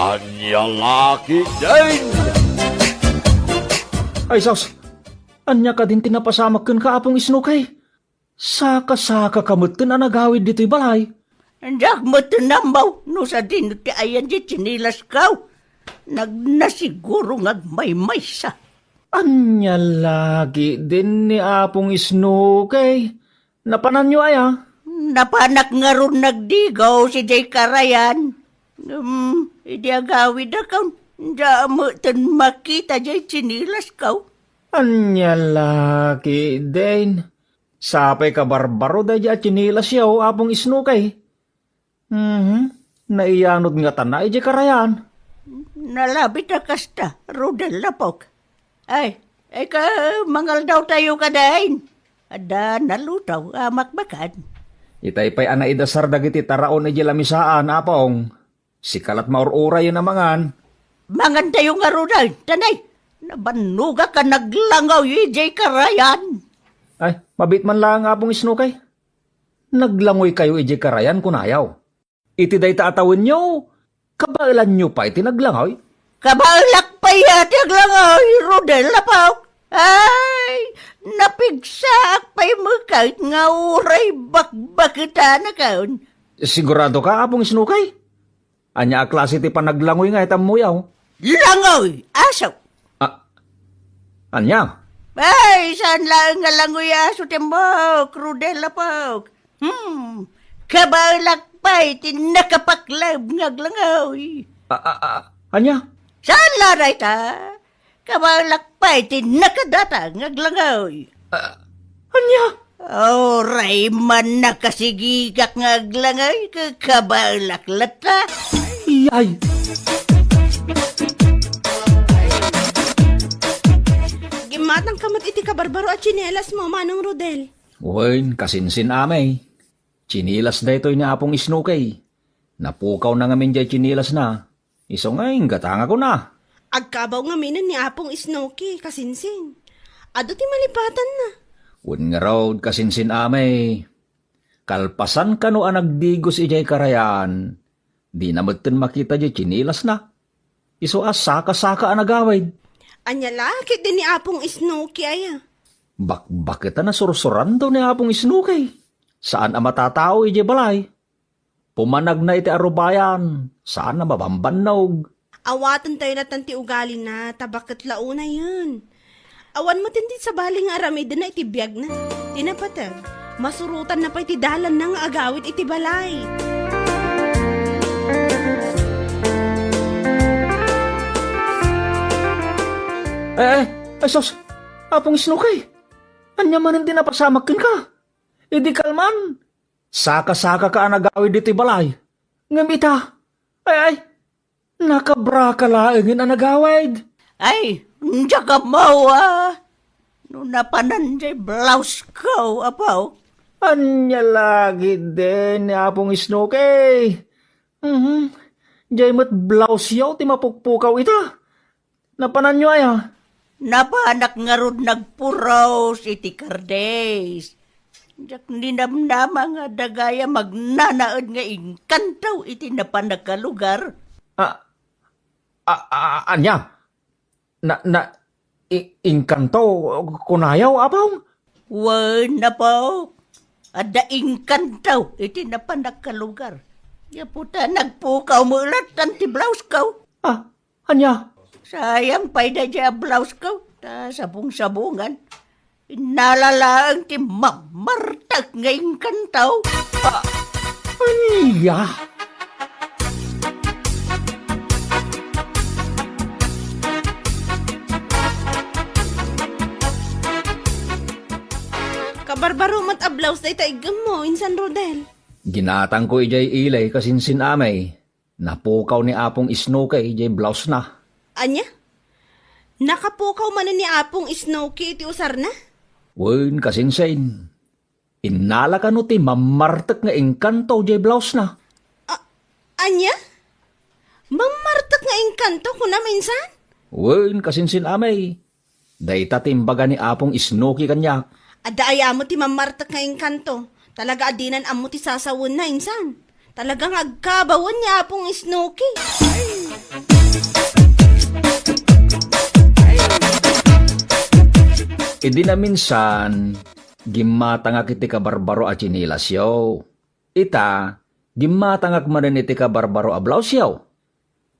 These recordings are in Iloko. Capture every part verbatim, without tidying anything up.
Ania la ketdin? Ay sus! Ania kadin ti napasamak kenka, Apong Isnokey? Sakasakaka metten a nagawid ditoy balay. Diak metten ammo no sadino ti ayan ti tsinilasko. Nagnasiguro nga agmaymaysa. Ania la ketdin ni Apong Isnokey? Napananyo aya? Napanak ngarud nagdigos idiay karayan. Ngem idi agawidakon, diak metten makita diay tsinilasko. Ania la ketdin? Sapay kabarbaro daydiay a tsinilasyo, Apong Isnokey. Mhm. Naiyanod ngatana idiay karayan. Nalabit a kasta, Rodel, apok. Ay, ay ka, mangaldawtayo kadin. Adda nalutaw a makbakan. Itay pay a naidasar dagiti taraon idiay lamisaan, Apong. Sika la't maur-urayen a mangan. Mangantayo ngaruden, tanay. Nabannogak a naglangaw idiay karayan. Ay, mabiit man laeng, Apong Isnokey. Naglangoykayo idiay karayan, kunayo. Iti dayta a tawenyo, kabaelanyo pay ti naglangoy? Kabaelak pay a ti aglangoy, Rodel, apok. Ay, napigsaak pay met nga uray bakbaketanakon. Sigurado ka, Apong Isnokey? Ania a klase ti panaglangoy nga itan, muyaw? Langoy, aso. Ah, ania? Ay, saan laeng nga langoy aso ti ammok, Rodel, apok. Hmm, kabaelak pay ti nakapakleb nga aglangoy. Ah, ah, ah, ania? Saan la dayta? Kabaelak pay ti nakadata nga aglangoy. Ah, ania? Uray man nakasigigak nga aglangoy, ka-, kabaelak latta. Ay! Gimmatangka met iti kabarbaro a tsinelasmo, Manong Rodel. Wen, kasinsin-amay. Tsinilas daytoy ni Apong Isnokey. Napukawna ngamin diay tsinilasna. Isu nga inggatangakon a. Agkabaw ngaminen ni Apong Isnokey, kasinsin. Adu ti malipatanna. Wen ngarud, kasinsin-amay. Kalpasan kano a nagdigos idiay karayan, dina metten makita diay tsinilasna. Isu a sakasaka a nagawid. Ania la ketdin ni Apong Isnokey aya? Bakbaket a nasursuranto ni Apong Isnokey. Saan a matatao idiay balay. Pumanagna iti arubayan, saan a mabambannog. Awatentayo latan ti ugalina, ta baket la unayen. Awan met iti sabali nga aramidenna iti biagna. Ti napateg, masurotanna pay ti dalanna nga agawid iti balay. Eh, eh, ay sus! Apong Isnokey! Ania manen ti napasamak kenka? Idi kalman, sakasakaka a nagawid ditoy balay. Ngem ita, ay, ay, nakabraka laengen a nagawid. Ay, diak ammo a no napanan diay blouseko, apo. Ania la ketdin ni Apong Isnokey? Mhm. Diay met blousyo ti mapukpukaw ita. Napananyo aya? Napanak ngarud nagpuros iti kardis. Diak ninamnama nga adda gayam agnanaed nga inkanto iti napanak a lugar. A, a, a, ania? Na, na, i-, inkanto, kunayo, Apong? Wen, apo. Adda inkanto iti napanak a lugar. Gapu ta nagpukaw met lattan ti blouseko. Ah, ania? Sayang pay daydiay a blouseko, ta sabong-sabongan. Innala laeng ti mammartek nga inkanto. Ah, ania? Kabarbaro met a blouse dayta iggemmo, Insan Rodel. Ginatangko idiay ili, kasinsin-amay. Napukaw ni Apong Isnokey idiay blousena. Ania? Nakapukaw manen ni Apong Isnokey iti usarna? Wen, kasinsin. Innala kano ti mammartek nga inkanto diay blousena. A-, ania? Mammartek nga inkanto, kunam, Insan? Wen, kasinsin-amay. Dayta ti imbaga ni Apong Isnokey kaniak. Adda aya met ti mammartek nga inkanto. Talaga a dinan ammo ti sasawenna, Insan. Talaga nga agkabawen ni Apong Isnokey. Idi naminsan, gimmatangak iti kabarbaro a tsinelasyo. Ita, gimmatangak manen iti kabarbaro a blausyo.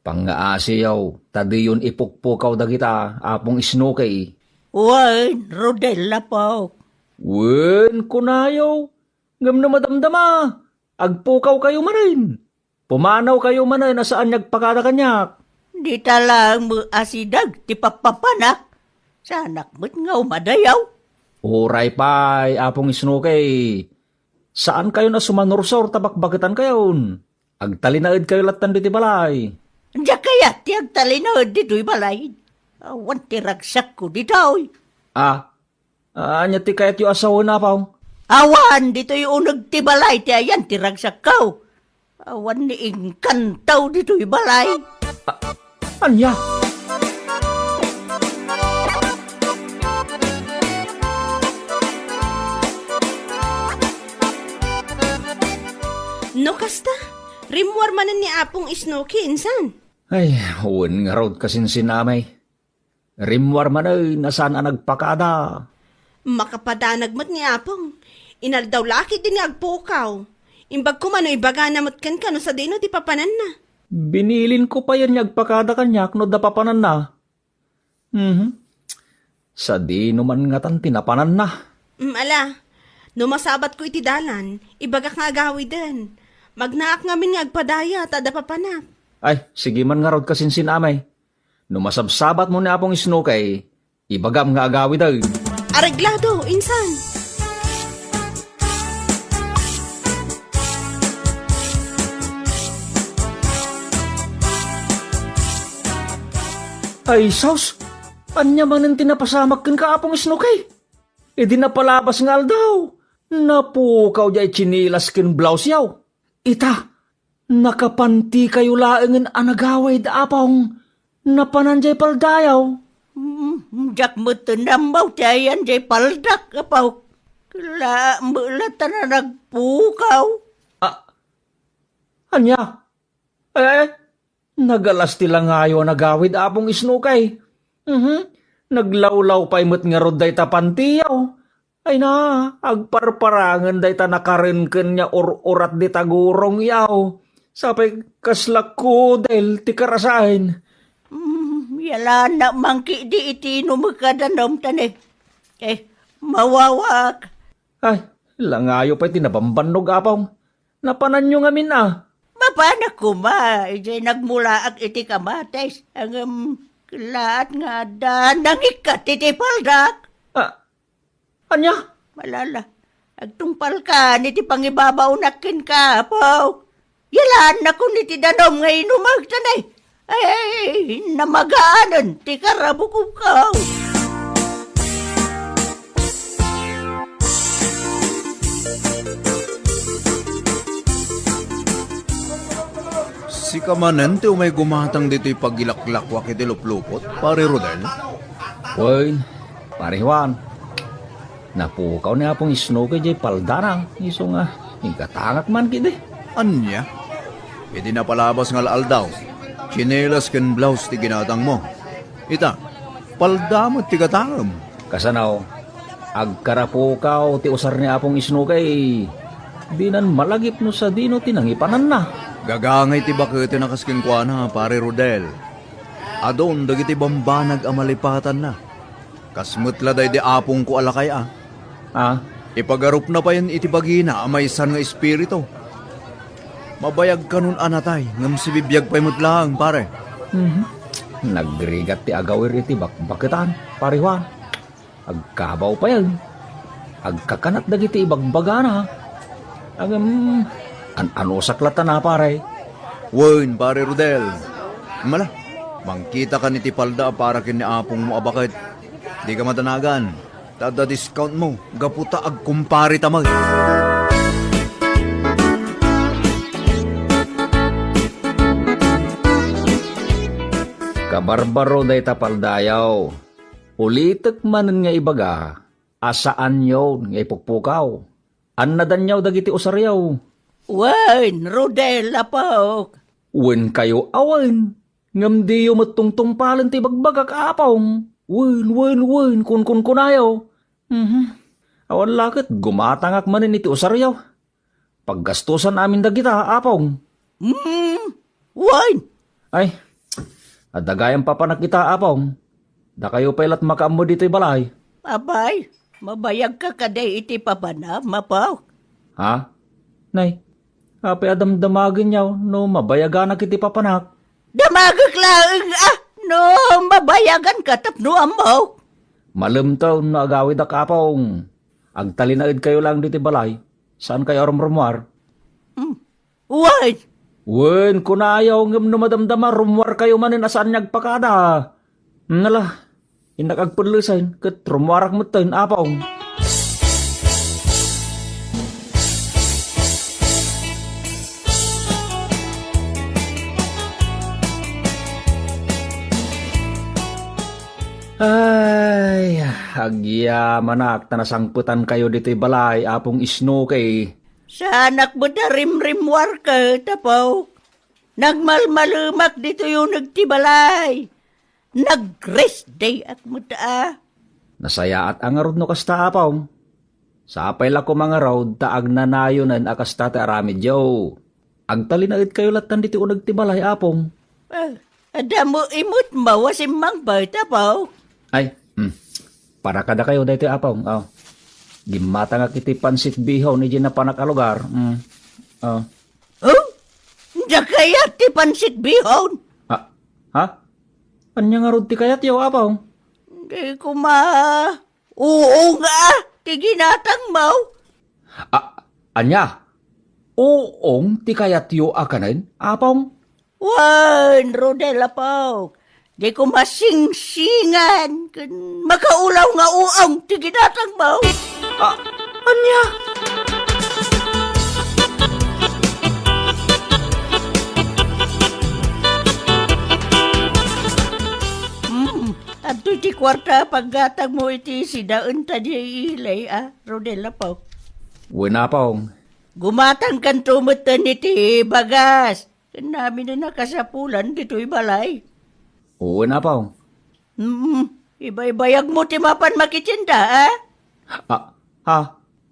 Pangngaasiyo, ta diyon ipukpukaw dagita, Apong Snooki. Wen, Rodel, apok. Wen, kunayo. Ngem no madamdama, agpukawkayo manen. Pumanawkayo manen a saan nga agpakada kaniak. Dita laeng met a sideg ti pappapanak. Saanak met nga umadayaw. Uray pay, Apong Snooki. Saankayon a sumanursor ta bakbaketankayon. Agtalinaedkayo lattan ditoy balay. Diak kayat ti agtalinaed ditoy balay. Awan ti ragsakko ditoy. Ah, ania ti kayatyo a sawen, Apong? Awan ditoy uneg ti balay ti ayan ti ragsakko. Awan ni inkantaw ditoy balay. Ah, ania? No kasta, rimmuar manen ni Apong Snooki, insan. Ay, wen ngarud, kasinsinamay. Rimmuar manen a saan a nagpakada. Makapadanag met ni Apong. Inaldaw la ketdi nga agpukaw. Imbag koma no ibagana met kenka no sadino ti papananna. Binilinko payen nga agpakada kaniak no adda papananna. Mhm. Sadino man ngatan ti napananna? Mm, ala, no masabatko iti dalan, ibagak nga agawiden. Magnaak ngamin nga agpadaya ta adda papanak. Ay, sige man ngarud, kasinsinamay. No masabsabatmo ni Apong Snooki, ibagam nga agawiden. Areglado, insan! Ay, sus! Ania manen ti napasamak kenka, Apong Snooki? Idi napalabas nga aldaw, napukaw diay tsinelas ken blouse-yo. Ita, nakapantikayo laengen a nagawid, Apong. Napanan diay paldayo. Mm, diak met nammaw ti ayan diay paldak, Apo. Kla, met la ta nagpukaw. Ah, ania? Eh, nagalas ti langayo a nagawid, Apong Snooki. Mhm. Naglawlaw pay met ngarud dayta pantiyo. Ay na, agparparangen dayta nakarenken nga ur-urat dita gurongyo. Sapay kasla kudel ti karasaen. Mm, yalana mangkidi iti inumek a danum, tane. Eh, mawawak. Ay, langayo pay ti nabambannog, Apong. Napananyo ngamin a. Mapanak koma, idiay nagmulaak iti kamatis. Ngem, laat nga adda nangikkat iti paldak. Ah, ania? Malala, agtungpalkan iti pangibabaonak kenka, Apo. Yalaannakon iti danum nga inumek, tane. Ay, namagaanen ti karabukobko. Sika manen ti umay gumatang ditoy pagilaklakwak iti luplupot, Pare Rodel? Wen, Pare Juan. Napukaw ni Apong Snooki diay paldana, isu nga igatangak man kidi. Ania? Idi napalabas nga al-aldaw, tsinelas ken blouse ti ginatangmo. Ita, palda met ti gatangem. Kasano, agkarapukaw ti usar ni Apong Snooki. Dinan malagip no sadino ti nangipananna. Gagangay ti baketen a kas kenkuana, Pare Rodel. Adun dagiti bambanag a malipatanna. Kas met la daydi apongko a lakay a. Ah? Ipagarupna payen iti bagina a maysan nga espiritu. Mabayag kanon a natay, ngem sibibiag pay met laeng, pare. Mhm. Nagrigat ti agawir iti bakbaketan, Pare Juan. Agkabaw payen. Agkakanat dagiti ibagbagana. Ngem, an-anusak latta na, pare. Wen, Pare Rodel. Mala, mangkitakan iti palda a para ken ni apongmo a baket. Dika madanagan. Ta adda discount mo, gapu ta agkumpare ta met. Kabarbaro dayta paldayo. Ulitek manen nga ibaga a saanyon nga ipukpukaw. Annadanyo dagiti usaryo. Wen, Rodel, apok. Wen kayo a wen. Ngem diyo met tungtungpalen ti ibagbagak, apong. Wen, wen, wen, kunkunkunayo. Mhm. Awan la ket gumatangak manen iti usaryo. Paggastusan amin dagita, Apong. Hmm, wen. Ay, adda gayam papanak ita, Apong. Dakayo pay lat makaammo ditoy balay. Apay, mabayagka kadi iti papanam, Apok? Ha? Nay, apay a damdamagenyo no mabayaganak iti papanak? Damagek laeng a no mabayaganka tapno ammok. Malemto no agawidak, Apong. Agtalinaedkayo laeng ditoy balay. Saankayo a rumrumuar? Hmm. Wen. Wen, kunayo, ngem no madamdama, rummuarkayo manen a saanyo agpakada. Nala, innak agpellesen, ket rummuarak metten, Apong. Ay, agyamanak ta nasangpetankayo ditoy balay, Apong Isnoki. Saanak met a rimrimmuarka, Apok. Nagmalmalemak ditoy uneg ti balay. Nag-rest day-ak met a. Nasayaat a ngarud no kasta, Apong. Sapay la koma ngarud ta agnanayonen a kasta ti aramidyo. Agtalinaedkayo lattan ditoy uneg ti balay, Apong. Ah, adda mo imut mo a simmangpet, Apok. Ay, hmm. Para kadakayo daytoy, Apong. Oh. Gimmatangak iti pansit bihon idiay napanak a lugar. Hmm. Oh. Oh? Dakayat ti pansit bihon? Ah, ha? Ania ngarud ti kayatyo, Apong? Di koma uong a ti ginatangmo. Ah, ania? Uong ti kayatyo a kanen, Apong? Wen, Rodel, Apok. Di koma singsingan ken makaulaw nga uong ti ginatangmo. Ah, ania? Hmm, adtoy ti kuarta a paggatangmo iti sidaenta diay ilay, a, Rodel, Apok. Wen, Apong. Gumatangkanto metten iti bagas ken amin a nakasapulan ditoy balay. Wen, Apong. Mm, ibaybayagmo ti mapan makitinda, a? Ah, ha?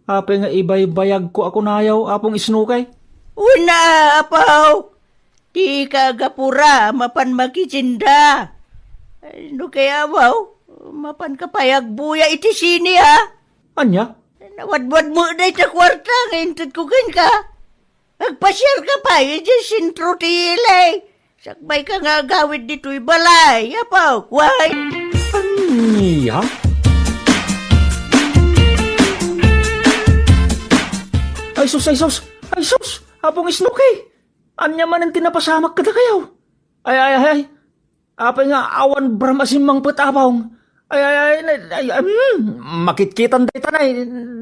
Apay nga ibaybayagko a kunayo, Apong Isnoki? Wen a, Apok. Ti kagapura a mapan makitinda. Ay, no kaya, Apok, mapanka pay agbuya iti sine, a? Ania? Nawadwad mo dayta kuarta nga intedko kenka. Agpasiarka pay idiay sentro ti ilay. Sakbayka nga agawid ditoy balay, Apok, wen? Ania? Ay sus, ay sus, ay sus! Apong Isnoki! Ania manen ti napasamak kadakayo? Ay, ay, ay, ay. Apay nga awan bram a simmangpet, Apong? Ay, ay, ay, nay, ay, ay, mm, makitkitan dayta, nay.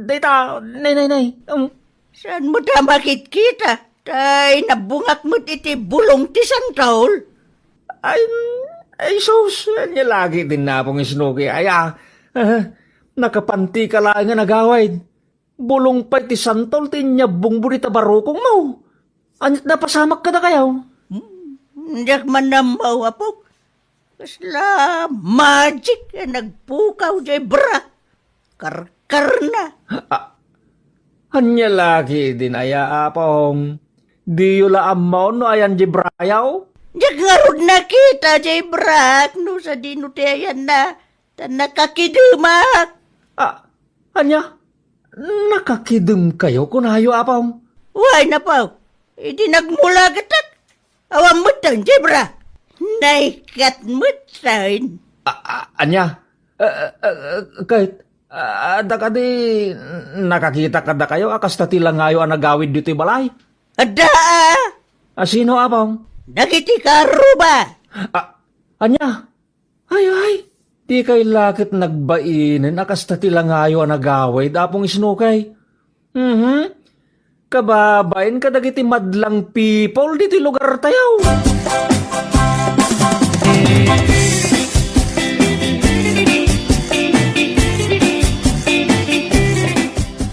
Dayta, nay, nay, nay. Um. Saan mo ta makitkita? Tay, nabungak met iti bulong ti santol. Ay, ay, sus, ania lagi din Apong Isnoki. Ay, ah, ah, nakapanti ka laeng nga nagawid. Bulong pay ti santol ti inyabungbo dita barukongmo. Ania't napasamak kadakayo? Hmm, diak man ammo, Apok. Kasla magic a nagpukaw diay bra. Karkarna. Ah, ania lagi din aya, Apong? Diyo la ammo no ayan diay brayo? Diak ngarud nakita diay brak no sadino ti ayanna. Ta nakakidemak. Ah, ania? Nakakidemkayo kunayo, Apong? Wen, Apok. Idi nagmulagetak, awan metten diay bra. Naikat metten. A-, a-, ania? A-, a-, a-, ket, a-, adda kadi nakakita kadakayo a kasta ti langayo a nagawid ditoy balay? Adda, a. A, sino, Apong? Dagiti karuba. A, ania? Ay, ay, dikay la ket nagbainen a kasta ti langayo a nagawid, Apong Isnoki. Mhm. Kababain kadagiti madlang people ditoy lugartayo.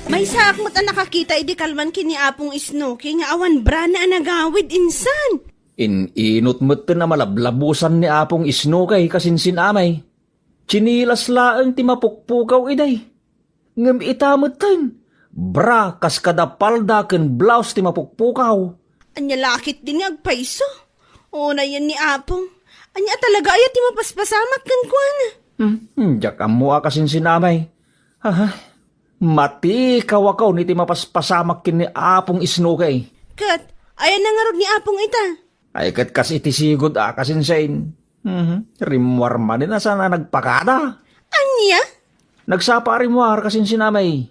Maysaak met a nakakita idi kalman ken ni Apong Isnoki nga awan brana a nagawid insan. In-inut metten a malablabusan ni Apong Isnoki kasinsin-amay. Tsinilas laeng ti mapukpukaw idi. Ngem ita metten, bra kas kada palda ken blouse ti mapukpukaw. Ania la ketdin nga agpayso? Unayen ni Apong. Ania talaga aya ti mapaspasamak kenkuana? Hmm, diak ammo a kasinsinamay. Aha, matikawakon iti mapaspasamak ken ni Apong Isnoke. Ket, ayanna ngarud ni Apong ita? Ay, ket kas iti sigud a kasinsin. Mhm. Rimmuar manen a saan a nagpakada. Ania? Nagsapa a rimmuar kasinsinamay.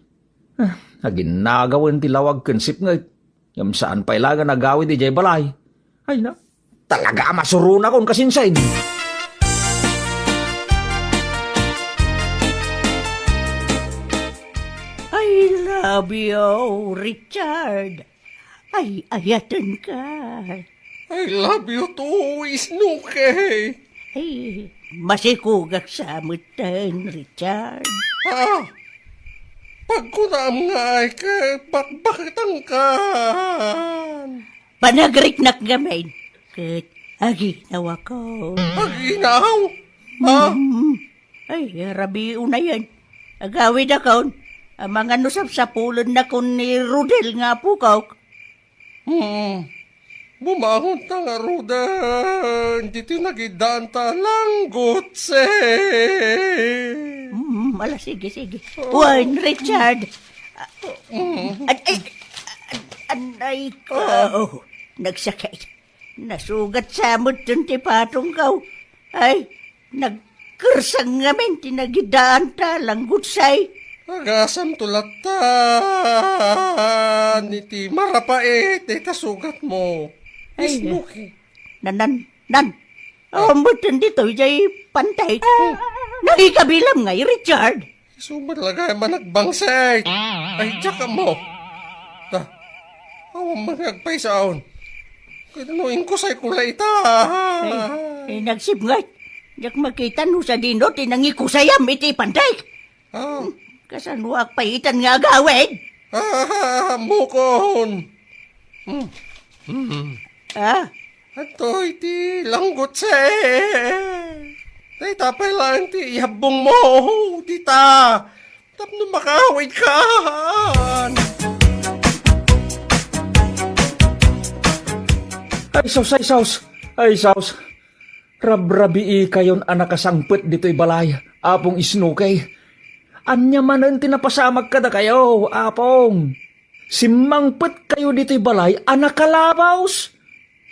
Ah, aginnagawen ti lawag ken sipnget. Ngem saan pay laeng a nagawid idiay balay. Ay na, talaga a masuronakon kasinsin. I love you, Richard. Ay, ayatenka. I love you too, Isnoke. Ay, masikugak sa metten, Richard. Ah, pagkunaam nga ay ket bakbaketankan. Panagriknak ngamin, ket aginawako. Aginaw? Ah? Mm. Ay, rabii unayen. Agawidakon. Amangan no sapsapulennakon ni Rodel nga apokok. Hmm. Bumangonta ngaruden ditoy nagidaanta langgutse. Hmm, ala, sige, sige. Oh. Wen, Richard. Hmm. Ad-, ay, ad-, anay ko. Ah. Oh, nagsakit. Nasugat sa metten ti patongko. Ay, nagkersang ngamin ti nagidaanta langgutse. Agasanto latta iti marapait dayta sugatmo. Ay, Isnoke. Nan, nan, nan. Ah. Awan metten ditoy jay pantek. Oh. Nagikabilam ngay, Richard. Isu met la gayam a nagbangsik. Ay, diak ammo. Ta, awan met nga agpaysaon. Ket no inkusayko la ita. Ay, ay, nagsipnget. Diak makita no sadino ti nangikusayam iti pantek. Ah. Kasanoak pay itan nga agawid? Ah, ammokon. Hmm. Hmm. Ah? Adtoy ti langgutse. Dayta pay laeng ti iyabbongmo dita tapno makaawidkan. Ay, sus, ay, sus. Ay, sus. Rabrabiikayon a nakasangpet ditoy balay, Apong Isnokey. Ania manen ti napasamak kadakayo, Apong? Simmangpetkayo ditoy balay a nakalabaos.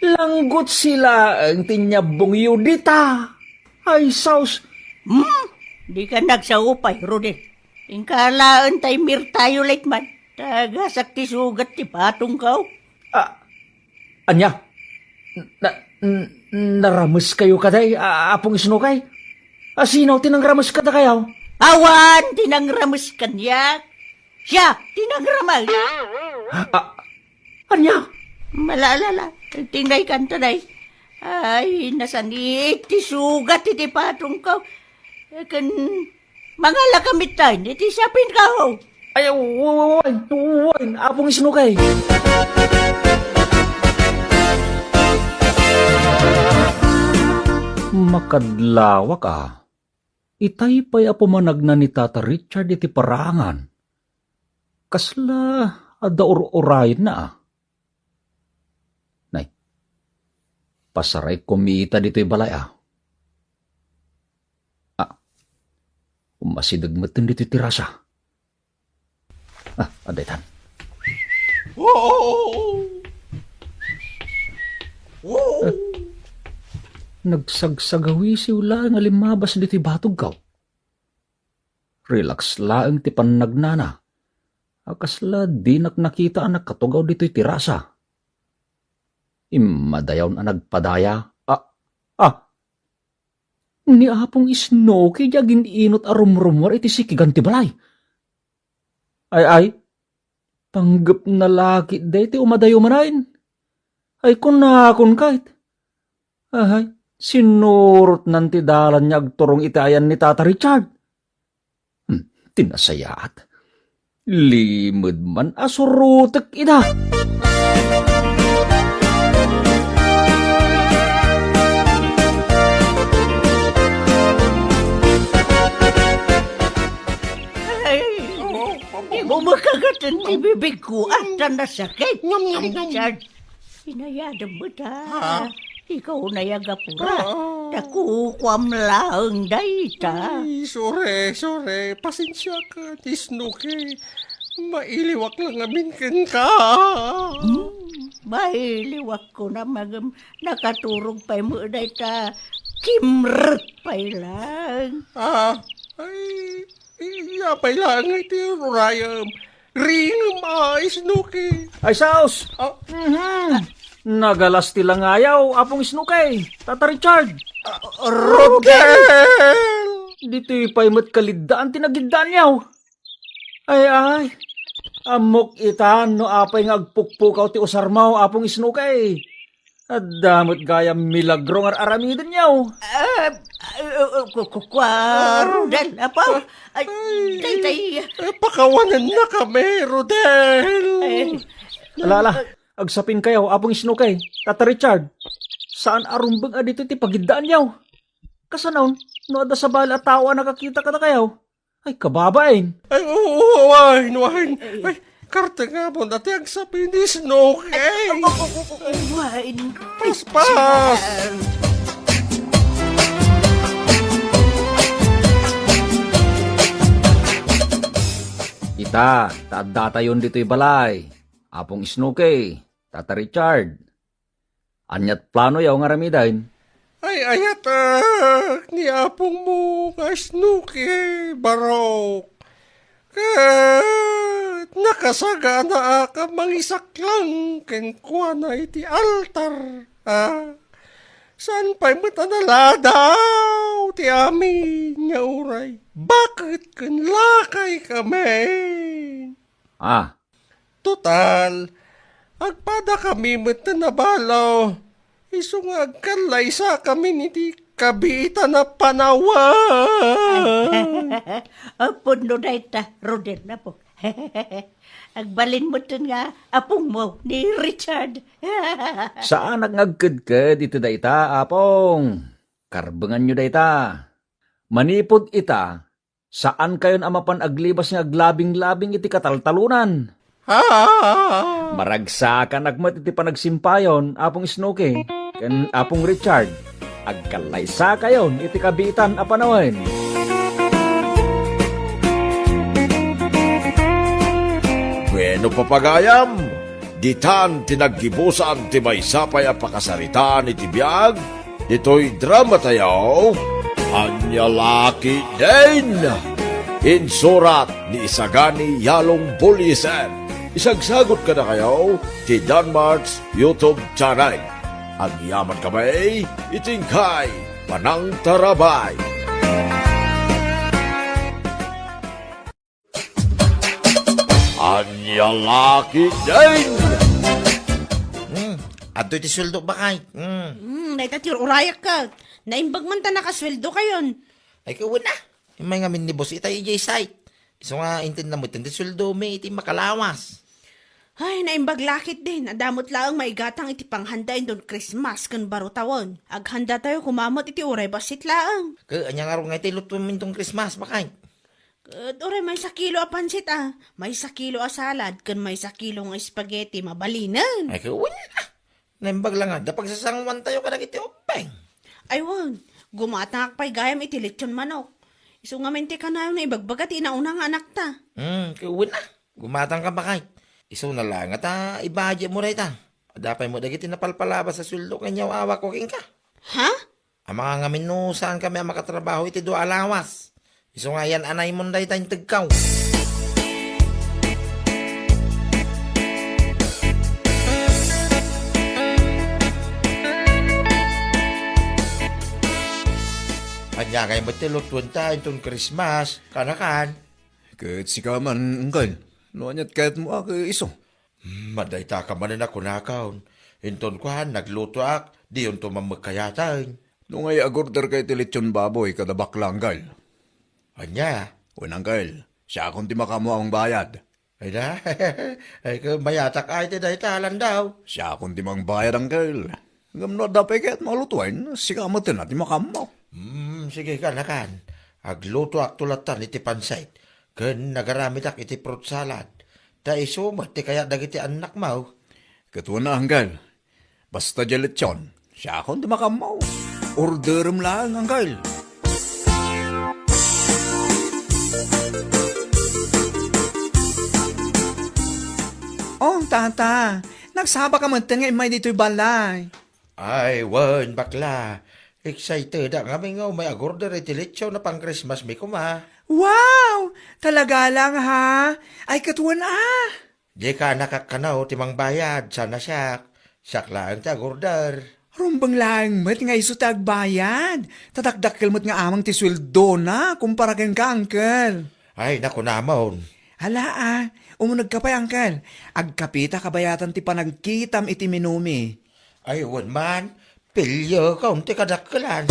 Langgutse laeng ti inyabbongyo dita. Ay, sus! Hmm? Dika nagsao pay, Rodel. Inka laeng tay mirtayo, Letman. Tagasak ti sugat ti patongko. Ah, ania? Na, n-, narameskayo kadi, a-, Apong Isnokey? A, sino ti nangrames kadakayo? Awan ti nangrames kaniak. Siak ti nangrames. Ah, ania? Malaalala, tingnay kanto, day. Ay, nasanit ti sugat iti patongko. Ken, mangala kami tayo, iti sapin ka, oh. Ay, wen, wen, Apong Isnokey. Makadlawak, a. Itay pay a pumanagna ni Tata Richard iti paraangan. Kasla adda ur-urayenna, a. Nay, pasarayko mi ita ditoy balay, a. A, umasideg metten ditoy terasa. A, adda itan. Wow! Wow! A, nagsagsagawisiw laeng a limmabas ditoy batogko. Relax laeng ti pannagnana. A kasla dinak nakita a nakatugaw ditoy terasa. Immadayawna a nagpadaya. A, a, ni Apong Isnokey ti agin-inut a rumrumuar iti sikigan ti balay. Ay, ay, panggepna la ketdi ti umadayo manen. Ay, kunakon kayat. Ahay, sinurotnan ti dalanna agturong iti ayan ni Tata Richard. Hmm, ti nasayaat. Limed man a surotek ida. Ay, Ibibigko, ah, ta nasakit. Nyam, nyam, nyam. Richard, inayadem met, ah. Ha? Ikaw na yagapura. Ah. Ta kukuam laeng dayta. Ay, sorry, sorry. Pasensiakan, Snooki. Mailiwak lang amin kenka. Hmm, mailiwak ko na magem nakaturog pay met dayta. Kimrek pay lang. Ah, ay, iya pay lang iti urayem. Ringem, ah, Snooki. Ay, saos! Ah. Mhm. Nagalas ti langayaw, Apong Snooki. Tata Richard. Ah, Rodel! Ditoy pay met kaliddaan ti nagiddaanyaw. Ay, ay. Ammok ita no apay nga agpukpukaw ti usarmo, Apong Snooki. Adda met gayam milagro nga ar-aramidenyo. Ah, ah, ah, ku-, ku-, kua, Rodel, apo. Ay, ay, daytay. Eh, pakawanenna kami, Rodel. Ay. Ala, ala, agsapinkayo, Apong Snooki, Tata Richard. Saan a rumbeng a ditoy ti pagiddaanyo. Kasano, no adda sabali a tao a nakakita kadakayo? Ay, kababain. Ay, oo, oo, wine, wine. Ay, kartengamon a ti agsapi ni Snooki. Ay, oo, oo, oo, oo, wine. Paspas. Ita, ta addatayon ditoy balay. Apong Snooki, Tata Richard. Aniat planoyo nga aramiden? Ay, ayatek ni apongmo nga Snooki, barok. Ket nakasaganaak a mangisaklang kenkuana iti altar, a? Saan pay met a naladaw ti amin nga uray baket ken lakay kami. Ah, Total, agpadakami met a nabalo, isu nga agkallaysakamin iti kabiitan a panawen. Apo, no dayta, Rodel, apo. Agbalin met nga apongmo ni Richard. Saanak nga agkedked iti dayta, Apong. Karbenganyo dayta. Manipud ita, saankayon a mapan aglibas nga aglabinglabing iti kataltalonan. Ah! Maragsakanak met iti panagsimpayon, Apong Snooki, ken Apong Richard. Agkallaysakayon iti kabiitan a panawen. Bueno, papagayam, ditan ti naggibusan ti maysa pay a pakasaritaan iti biag ditoy drama tayo, Ania La Ketdin. Insurat ni Isagani Yalong Buliser. Isagsagut kadakayo ti Danmart's YouTube channel. Agyaman kami iti inkay panangtarabay. Ania La Ketdin! Hmm, adtoy ti sueldo, bakay. Hmm. Hmm, dayta ti ur-urayak ket. Naimbag man ta nakasueldokayon. Ay, kawen a. Immay ngamin ni boss ita idiay site. Isu nga intedna met ti sueldomi iti makalawas. Ay, naimbag La Ketdin. Adda met laeng maigatang iti panghanda inton Christmas ken baro tawen. Aghanda tayo koma met iti uray bassit laeng. Ke, ania ngarud nga iti lutuem inton Christmas, bakay? Ket uray maysa kilo a pansit a, maysa kilo a salad, ken maysa kilo nga spaghetti, mabalinen. Ay, kawen a. Naimbag la nga, adda pagsasanguantayo kadagiti ubbing. Ay, wen, gumatangak pay gayam iti lechon manok. Isu ngamin ti kanayon nga ibagbaga ti inauna nga anakta. Hmm, kawen a. Gumatangka, bakay. Isuna laeng ta ibudgetmo dayta. Adda pay met dagiti napalpalabas a sueldo ken yaw-awak ko kenka. Ha? Amangan ngamin no saankami a makatrabaho iti dua a lawas. Isu nga yan-anaymo dayta integko. Ania ngay met ti lutuenta inton Christmas, kanakan? Ket sika man, Uncle. No aniat kayatmo a ket isu? Hmm, madayta ka manen a kunakon. Inton kuan, naglutoak, diyonto man met kayaten. No ngay agorderka iti lechon baboy kada bakla, Uncle. Ania? Wen, Uncle. Siakon ti makaammo a mangbayad. Ay da? Ay, ket mayatak ay ti dayta, Landaw. Siakon ti mangbayad, Uncle. Ngem no adda pay kayatmo a lutoen, sika met ti makaammo. Hmm, sige, kanakan. Aglutoakto lattan iti pansit. Ken nagaramidak iti fruit salad. Ta isu met ti kayat dagiti annakmo. Ket wen, Angkel. Basta diay lechon, siakon ti makaammo. Orderem laeng, Angkel. Oh, tata, nagsabaka metten nga immay ditoy balay. Ay, wen, bakla. Excited-ak ngamin nga umay agorder iti lechon a pang-Christmas mi koma. Wow! Talaga lang, ha? Ay, ket wen, ah! Dika nakakkanaw ti mangbayad, saan a siak. Siak laeng ti agorder. Rumbeng laeng met nga isu ti agbayad. Ta dakdakkel met nga amang ti sueldona kumpara kenka, Angkel. Ay, nakunamon. Hala, ah. Umunegka pay, Angkel. Agkapita kabayatan ti panagkitam iti menumi. Ay, wen man, pilyo ka, unti kadakkelan.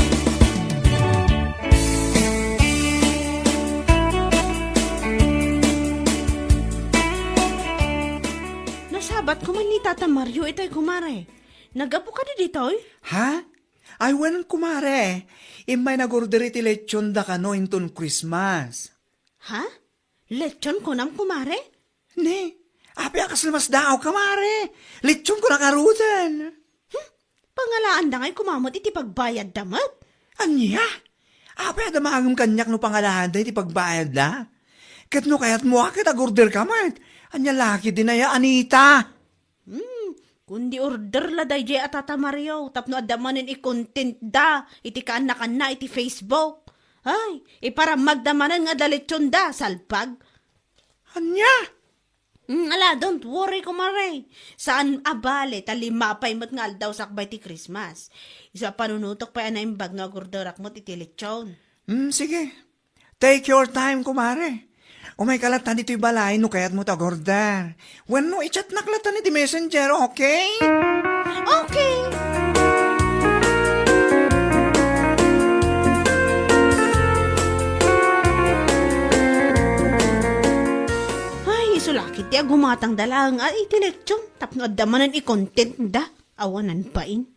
Nasabat ko man ni Tata Mario itay, kumare. Naggapu kadi ditoy? Ha? Ay, wen, kumare. Immay nagorder iti lechon da kano inton Christmas. Ha? Lechon kunam, kumare? Ne, apay a kasla masdaaw, kumare? Lechon ko nakaruten. Hmm? Pangalaanda ngay kumamet iti pagbayadda met? Ania? Apay a damagem kaniak no pangalaanda iti pagbayadda? Ket no kayatmo a ket agorder ka met, ania la ketdin aya, Anita? Hmm, kundi order la daydiay a Tata Mario tapno adda manen i-content da iti kaannakanna iti Facebook. Ay, iparammagda manen nga adda lechon da, salpag. Ania? Hmm, ala, don't worry, kumare. Saan a bale, ta lima pay met nga aldaw sakbay ti Christmas. Isu a panunotok pay a naimbag no agorderak met iti lechon. Hmm, sige. Take your time, kumare. Umayka latta ditoy balay no kayatmo ti agorder. Wenno i-chatnak latta iti messenger, okay? Okay. Ay, isu la ketdi a gumatangda laeng a iti lechon tapno adda manen i-content da. Awanan bain.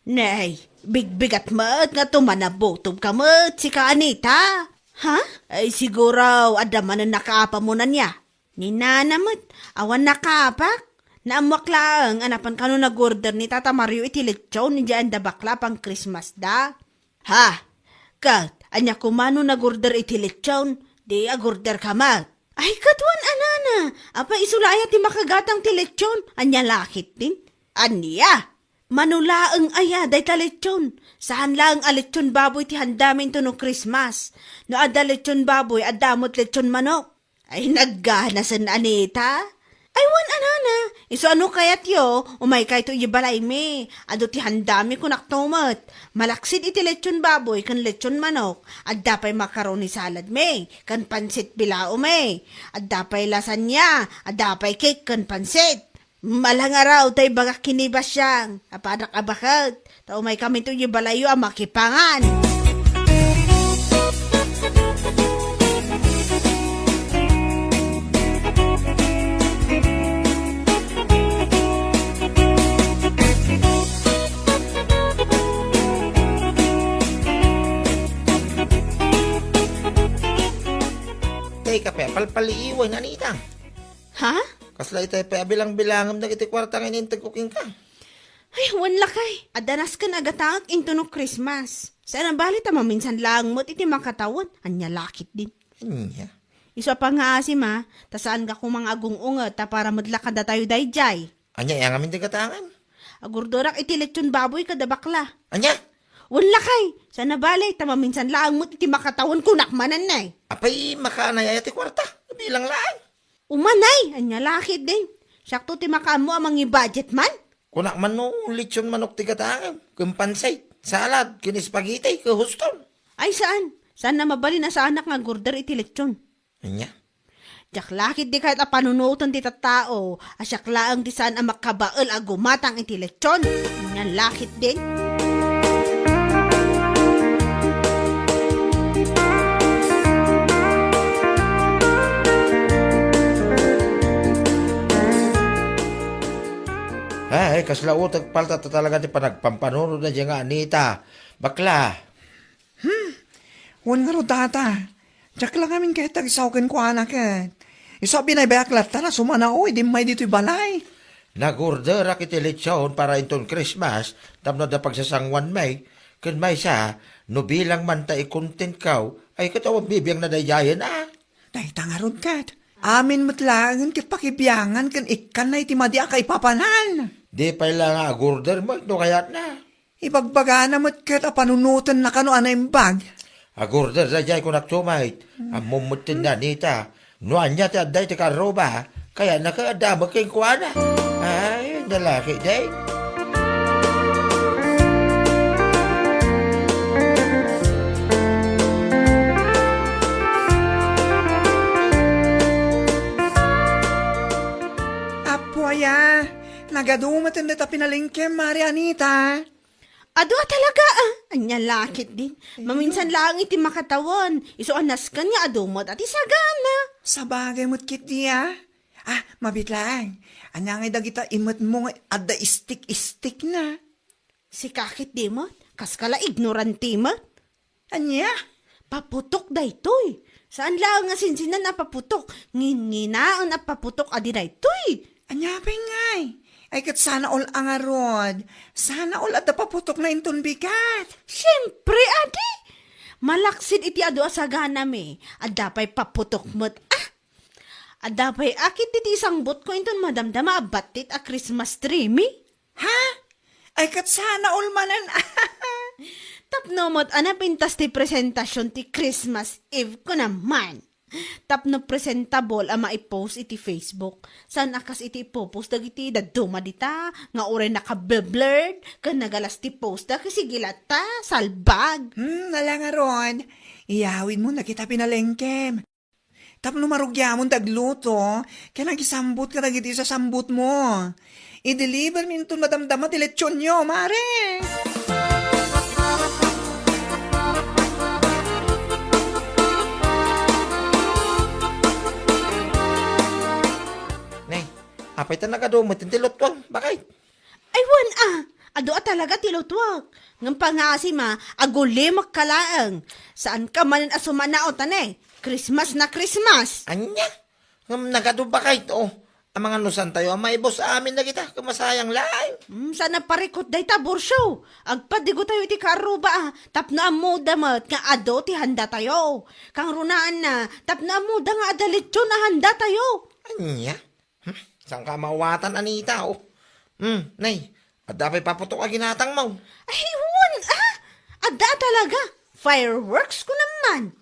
Nay, bigbigat met nga tumanabutob ka met, sika, Anita. Ha? Ay, siguro, adda manen nakaapam ania. Ni nana met, awan nakaapak. Naammoak laeng a napan kano nagorder ni Tata Mario iti lechon, idiay adda bakla pang-Christmas da. Ha? Ket, ania koma no nagorder iti lechon, di agorder ka met. Ay, ket wen a nana, apay isu la aya ti makagatang ti lechon, ania la ketdin? Ania? Mano laeng aya dayta lechon? Saan laeng a lechon baboy ti handami intono Christmas. No adda lechon baboy, adda met lechon manok. Ay, nagganasen, Anita. Ay, wen a nana, isu a no kayatyo, umaykayto idiay balaymi. Adu ti handami, kunakto met. Malaksid iti lechon baboy ken lechon manok, adda pay macaroni saladmi ken pansit bilaomi. Adda pay lasagna, adda pay cake ken pansit. Malangaraw tay bagak ken ni Basyang. Apanak a baket. Ta umaykaminto idiay balayyo a makipangan. Tay kape, palpaliiwen, Anita. Ha? Kasla itay pay a bilang-bilangem dagiti kuarta nga ininteg ko kenka. Ay, wen lakay. Adda nasken a gatangek intono Christmas. Saan a bale ta maminsan laeng met iti makatawen. Ania la ketdin? Ania? Isu a pangngaasim a, ta saanka koma nga agung-unget ta para met la kadatayo daydiay. Ania aya ngamin ti gatangem? Agorderak iti lechon baboy kada bakla. Ania? Wen lakay. Saan a bale ta maminsan laeng met iti makatawen, kunak manen, nay. Apay, makaanay aya ti kuarta? Bilang laeng. Umanay, ania la ketdin? Siakto ti makaammo a mangi-budget man? Kunak man no lechon manok ti gatangem, ken pansit, salad, ken spaghetti, ken huston. Ay, saan. Saan a mabalin a saanak nga agorder iti lechon. Ania? Diak la ketdi kayat a panunoten ti tattao a siak laeng ti saan a makabael a gumatang iti lechon. Ania la ketdin? Ay, kasla utek palta ta talaga ti panagpampanunotna diay nga Anita. Bakla. Hmm. Wen ngarud, tata. Diak la ngamin ket agsaw kenkuana ket. Isu a binaybayak latta, sumanaw, idi immay ditoy balay. Nag-orderak iti lechon para inton Christmas tapno adda pagsasanguan mi. Ken maysa, no bilang man ta i-content ko, ay ket awan bibiangna daydiayen, a? Dayta ngarud ket. Amin met laengen ket pakibiangan ken ikkanna iti madi a kaipapanan. Di pay la nga ag-order met no kayatna. Ibagbagana met ket a panunotenna kano a naimbag. Ag-order daydiay kunak, Chumay. Ammom met ten ni Anita. No ania ti adda iti karruba, kayatna ket adda met kenkuana. Ay, nalaki, day. Apo aya, nagadu met dayta pinalengkem, Mari Anita. Adu a talaga, a. Ania la ketdin. Maminsan laeng iti makatawen. Isu a nasken nga adu met a ti sagana. Sabagay met ketdi, a. A, mabiit laeng. Ania ngay dagita imetmo nga adda istik-istikna? Sika ketdi met, kaska la ignorante met. Ania? Paputok daytoy. Saan laeng nga sinsinan a paputok, nginginaen a paputok a di daytoy. Ania pay ngay? Ay ket sana all a ngarud. Sana all adda paputokna inton bigat. Siempre, adi. Malaksid iti adu a saganami, adda pay paputok met, a. Adda pay a ketdi ti isangbutko inton madamdama a battit a Christmas tree mi. Ha? Ay, ket sana all manen. Tapno met a napintas ti presentasion ti Christmas Eve ko naman. Tapno presentable a maipost iti Facebook. Saan a kas iti ipopost dagiti dadduma dita, nga uray nakablurred, ken nagalas ti post da, ket sige latta, salbag. Hmm, ala ngarud. Iyawidmo dagita pinalengkem. Tapno marugiamon ti agluto, ken agisambut kadagiti sasambutmo. I-deliver mi inton madamdama ti lechonyo, Mare! Nay, apay ta nagadu met ti lutuang, bakay? Ay, wen a, adu a talaga ti lutuak. Ngem pangaasim a, agulimekka laeng. Saanka manen a sumanaw ta ne, Christmas na Christmas. Ania? Ngem nagadu bakay to. Amangan no saantayo a maibus amin dagita, ket masayang laeng. Hmm, saan a parikut dayta, Borsio. Agpadigotayo iti karruba a, tapno ammoda met nga adu ti handatayo. Kangrunaanna, tapno ammoda nga adda lechon a handatayo. Ania? Hmm, saanka a maawatan, Anita, o? Hmm, nay, adda pay paputok a ginatangmo? Ay, wen a! Adda a talaga! Fireworks ko naman!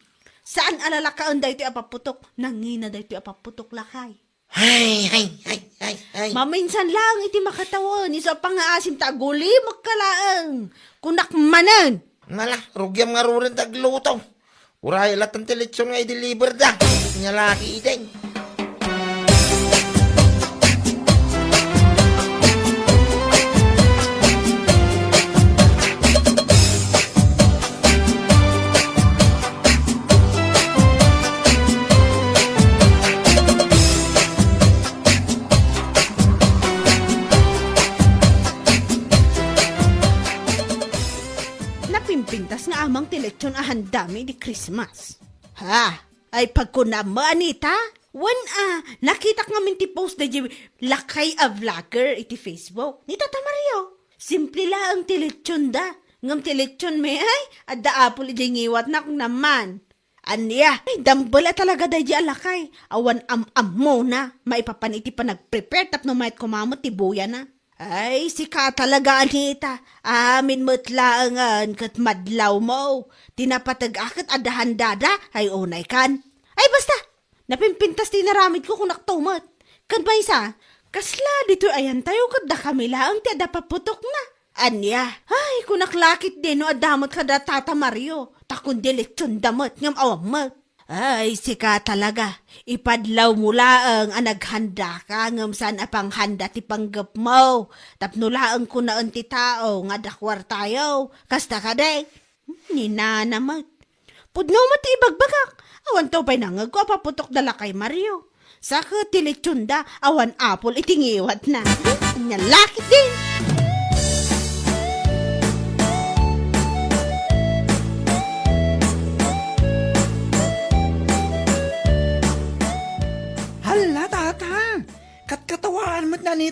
Saan a lalakaen daytoy a paputok? Nangina daytoy a paputok, lakay. Ay, ay, ay, ay, ay. Maminsan laeng iti makatawen, isu a pangaasim ta agulimekka laeng. Kunak manen! Nala, rugiam ngaruden ti agluto. Uray latta ti lechon nga i-deliver da. Nia la ketdin. Napimpintas nga amang ti lechon a handami idi Christmas. Ha? Ay, pagkunam mo, Anita? Wen a, nakitak ngamin ti post daydi lakay a vlogger iti Facebook. Ni Tata Mario. Simple laeng ti lechon da. Ngem ti lechon mi, ay, adda apol idiay ngiwatna, kunam man. Ania? Ay, dambel a talaga daydi a lakay. Awan am-ammona. Maipapan iti panagprepare tapno mayat koma met ti buyana. Ay, sika talaga, Anita. Amin met laengen ket madlawmo. Ti napateg-ak ket adda handada. Ay, unay kan. Ay, basta! Napimpintas ti inaramidko, kunak to met. Ken maysa, kasla ditoy ayantayo ket dakami laeng ti adda paputokna. Ania? Ay, kunak la ketdi no adda met kada Tata Mario, ta kundi lechon da met ngem awan met. Ay, sika talaga, ipadlawmo laeng a naghandaka ngem saan a panghanda ti panggepmo, tapno laeng kunaen ti tao nga adda kuartayo. Kasta kadi? Ni nana met. Pudno met ti ibagbagak. Awan to pay nangegko a paputok da lakay Mario. Sa ket ti lechon da, awan apol iti ngiwatna. Ania la ketdi?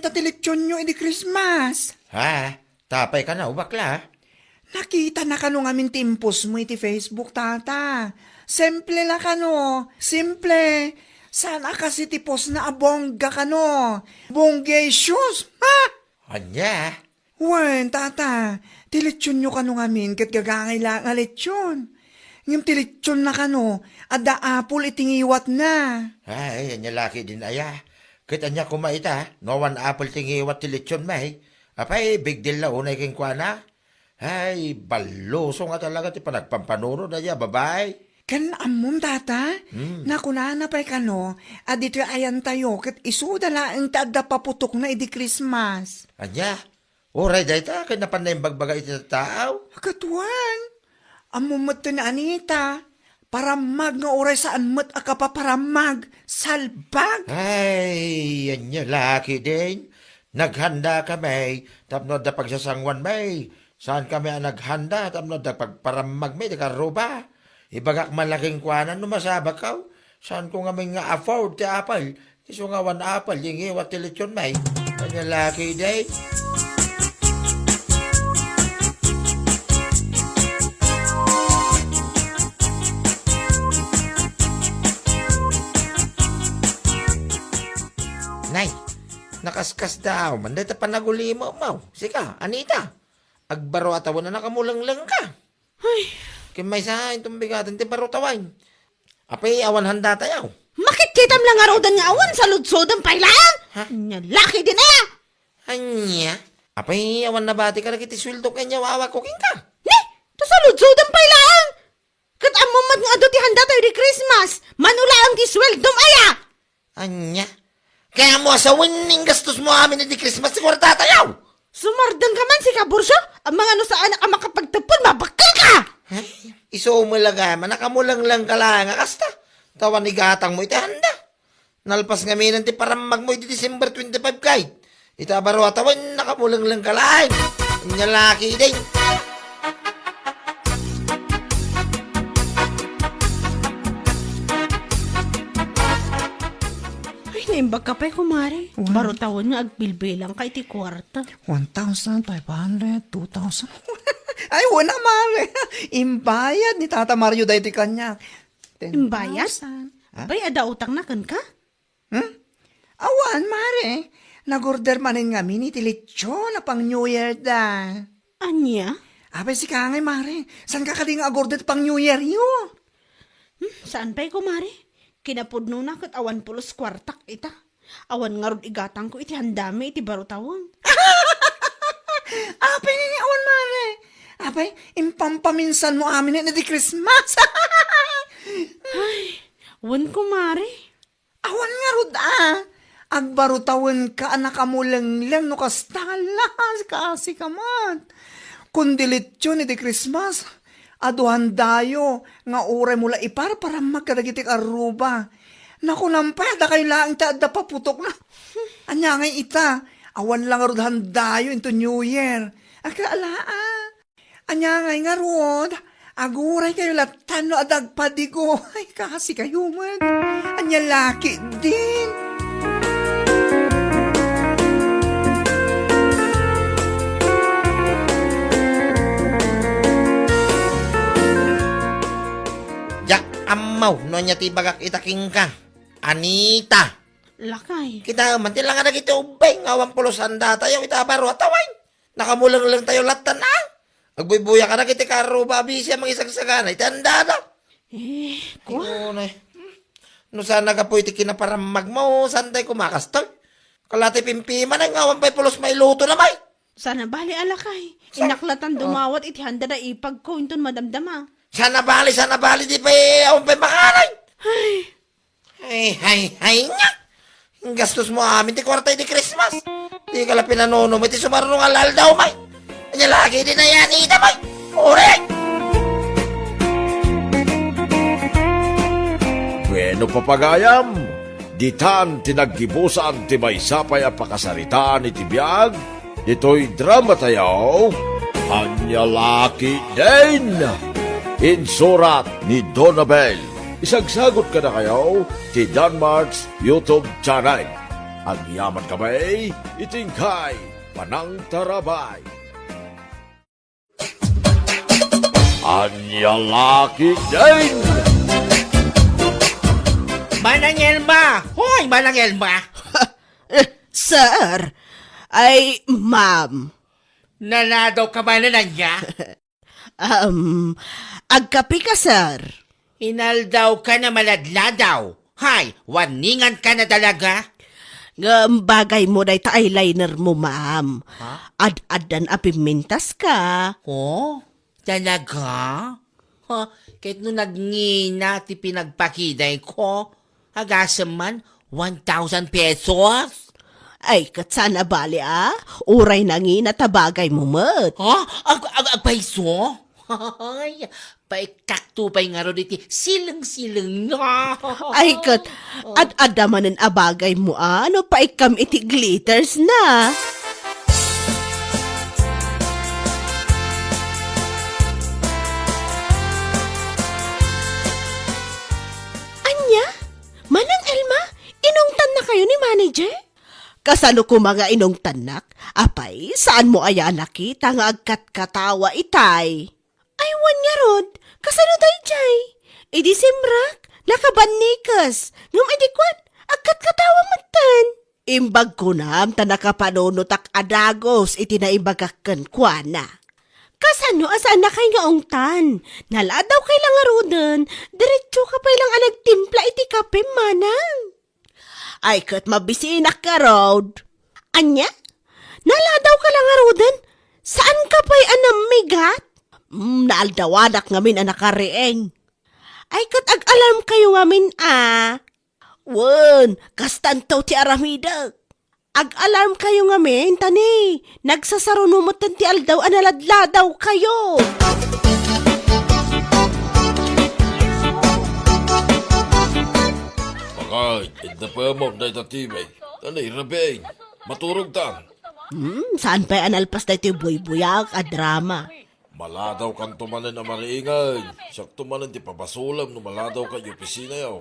ta ti litsionyo idi Christmas. Ha? Tapay kano, bakla? Nakitana kano ngamin ti imposmo iti Facebook, tata. Simple la kano. Simple. Saan a kas iti postna a bongga kano. Bonggacious. Ha? Ania? Wen, tata, ti litsionyo kano ngamin ket gagangay la nga litsion. Ngem ti litsionna kano, adda apple iti ngiwatna. Ay, ania la ketdin aya. Ket ania koma ita, no awan apple ti ngiwat ti litsion, may? Apay, big deal la unay kenkuana? Ay, balluso nga talaga ti panagpampanunod aya, babae. Ken ammom, tata? Hmm. Nakunana pay kano, a ditoy ayantayo, ket isuda laeng ti adda paputokna idi Christmas. Ania? Uray dayta ket napan naimbagbaga iti tattao? Katuan, ammom met ni Anita, parammag nga uray saan met a kapaparammag, salbag. Ay, ania la ketdin. Naghanda kami tapno adda pagsasanguan mi. Saan kami a naghanda tapno adda pagparammag mi ti karruba. Ibagak man la kenkuana no masabakaw. Saanko ngamin nga afford ti apple. Isu nga awan apple, di ngiwat ti litsion, may. Ania la ketdin? Nay, nakaskasdaaw man dayta panagulimem, maw. Sika, Anita, agbaro a tawen a nakamulengleng ka. Ay. Ken maysa, inton bigaten ti baro tawen. Apay, awan handatayo? Makitkitam la ngaruden nga awan, saludsodem pay laeng. Ha? Ania la ketdin aya? Ania? Apay, awan nabati kadagiti sueldo ken yawawa ko kenka? Ni, ta saludsodem pay laeng. Ket ammom met nga adu ti handatayo idi Christmas. Mano laeng ti sueldom aya? Ania? Kayatmo a sawen, inggastosmo amin idi Christmas ti kuartatayo. Sumardengka man, sika, Burcio. Amangan no saanak a makapagtedped, mabakkelka! Ay, isu met la gayam a nakamulenglengka laeng a kasta. Ta awan igatangmo iti handa. Nalpas ngamin ti parammagmo iti December twenty-five kay. Ita baro a tawen, nakamulenglengka laeng. Ania la ketdin? Ay, naimbag ka pay, kumare. Wen. Baro tawen nga agbilbilangka iti kuarta. One thousand, five hundred, two thousand. Ay, wen a, mare. Imbayad ni Tata Mario daytoy kaniak. Imbayad? Ten thousand. Ha? Apay, adda utangna kenka? Hmm? Awan, mare. Nag-order manen ngamin iti litson a pang New Year da. Ania? Apay, sika ngay, mare. Saanka kadi nga ag-order pang New Year yo? Hmm, saan pay, kumare? Kinapudnona ket awan pulos kuartak ita. Awan ngarud igatangko iti handami iti baro tawen. Apay, awan, mare. Apay, impampaminsanmo amin iti Christmas. Ay, wen, kumare. Awan ngarud a, agbaro tawenka a nakamulengleng no kasta, las, kaasi ka met. Kundi litson iti Christmas, adu handayo nga uray mo la iparparammag kadagiti karruba. Nakunam pay a dakayo laeng ti adda paputokna. Ania ngay ita, awan la ngarud handayo into New Year. Agka ala a. Ania ngay ngarud? Aguray kayo latan no adda agpadigo. Ay, kasi kayo met. Ania la ketdin? Diak ammo no ania ti ibagak ita kenka, Anita. Lakay. Kitaem man ti langa dagiti ubbing nga awan pulos handatayo ita baro a tawen. Nakamulengleng tayo lattan a. Agbuybuya ka dagiti karruba a bisi a mangisagsagana iti handada. Eh, kua? Ay, unay. No saan nagapu iti kinaparammagmo, saan tay kumakastoy? Kalati pimpiman nga awan pay pulos mailutona, may. Sana bali a lakay. Sa- Innak lattan Oh. dumawat iti handada ipagko inton madamdama. Sana bali, sana bali, di pay awan pay makanay. Ay. Ay, ay, ay, nya! Inggastosmo amin ti kuarta iti Christmas. Di ka la pinanunom iti sumarno nga aldaw, may. Ania la ketdin aya, Anita, may. Uri! Bueno, papagayam, ditan ti naggibusan ti maysa pay a pakasaritaan iti biag. Ditoy drama tayo, Ania la ketdin? Insurat ni Donabel. Isagsagot kadakayo ti Danmart's YouTube channel. Agyaman kami iti inkay panangtarabay. Ania la ketdin? Manang Elma! Hoy, Manang Elma! Eh, sir! Ay, ma'am. Naladaw ka ba na niya? Um, agkape ka, sir? Inaldaw ka na maladladaw. Hay, warningan ka na talaga. Ngem bagay mo dayta eyeliner mo, ma'am. Ha? Ad-addan a pimmintas ka. Oh, talaga? Ha, ket no nagngina ti pinagpakiday ko, agasem man, one thousand pesos? Ay, ket saan a bali, a? Uray nangina ta bagay mo met. Ha? Ag-, ag-, agpayso? Ay, paikkakto pay ngarud iti sileng-sileng na. Ay, ket, ad-adda manen a bagay mo, a? No paikkam iti glitters na. Ania? Manang Elma, inungtan na kayo ni manager? Kasano koma nga inungtannak? Apay, saan mo aya a nakita nga agkatkatawa itay? Ay, wen ngarud, kasano daydiay? Idi simrak, nakabannikes, ngem idi kuan, agkatkatawa metten. Imbag kunam ta nakapanunotak a dagus iti naibagak kenkuana. Kasano a saannakay nga ungtan? Naladawkay la ngaruden, diretsoka pay lang a nagtimpla iti kape, manang. Ay, ket mabisinak ngarud. Ania? Naladawka la ngaruden? Saanka pay a nammigat? Mm, naaldawanak ngamin a nakariing. Ay, ket ag-alarmkayo ngamin, a. Wen, kastanto ti aramidek. Ag-alarmkayo ngamin, ta ni, nagsasaruno metten ti aldaw a naladladawkayo. Bakay, idda pemon dayta T V. Ano, irabiin? Maturog tan. Hmm, saan pay a nalpas daytoy buybuyak a drama? Maladawkanto manen a mariingen. Siakto manen ti pabasolem no maladawka iti opisinayo.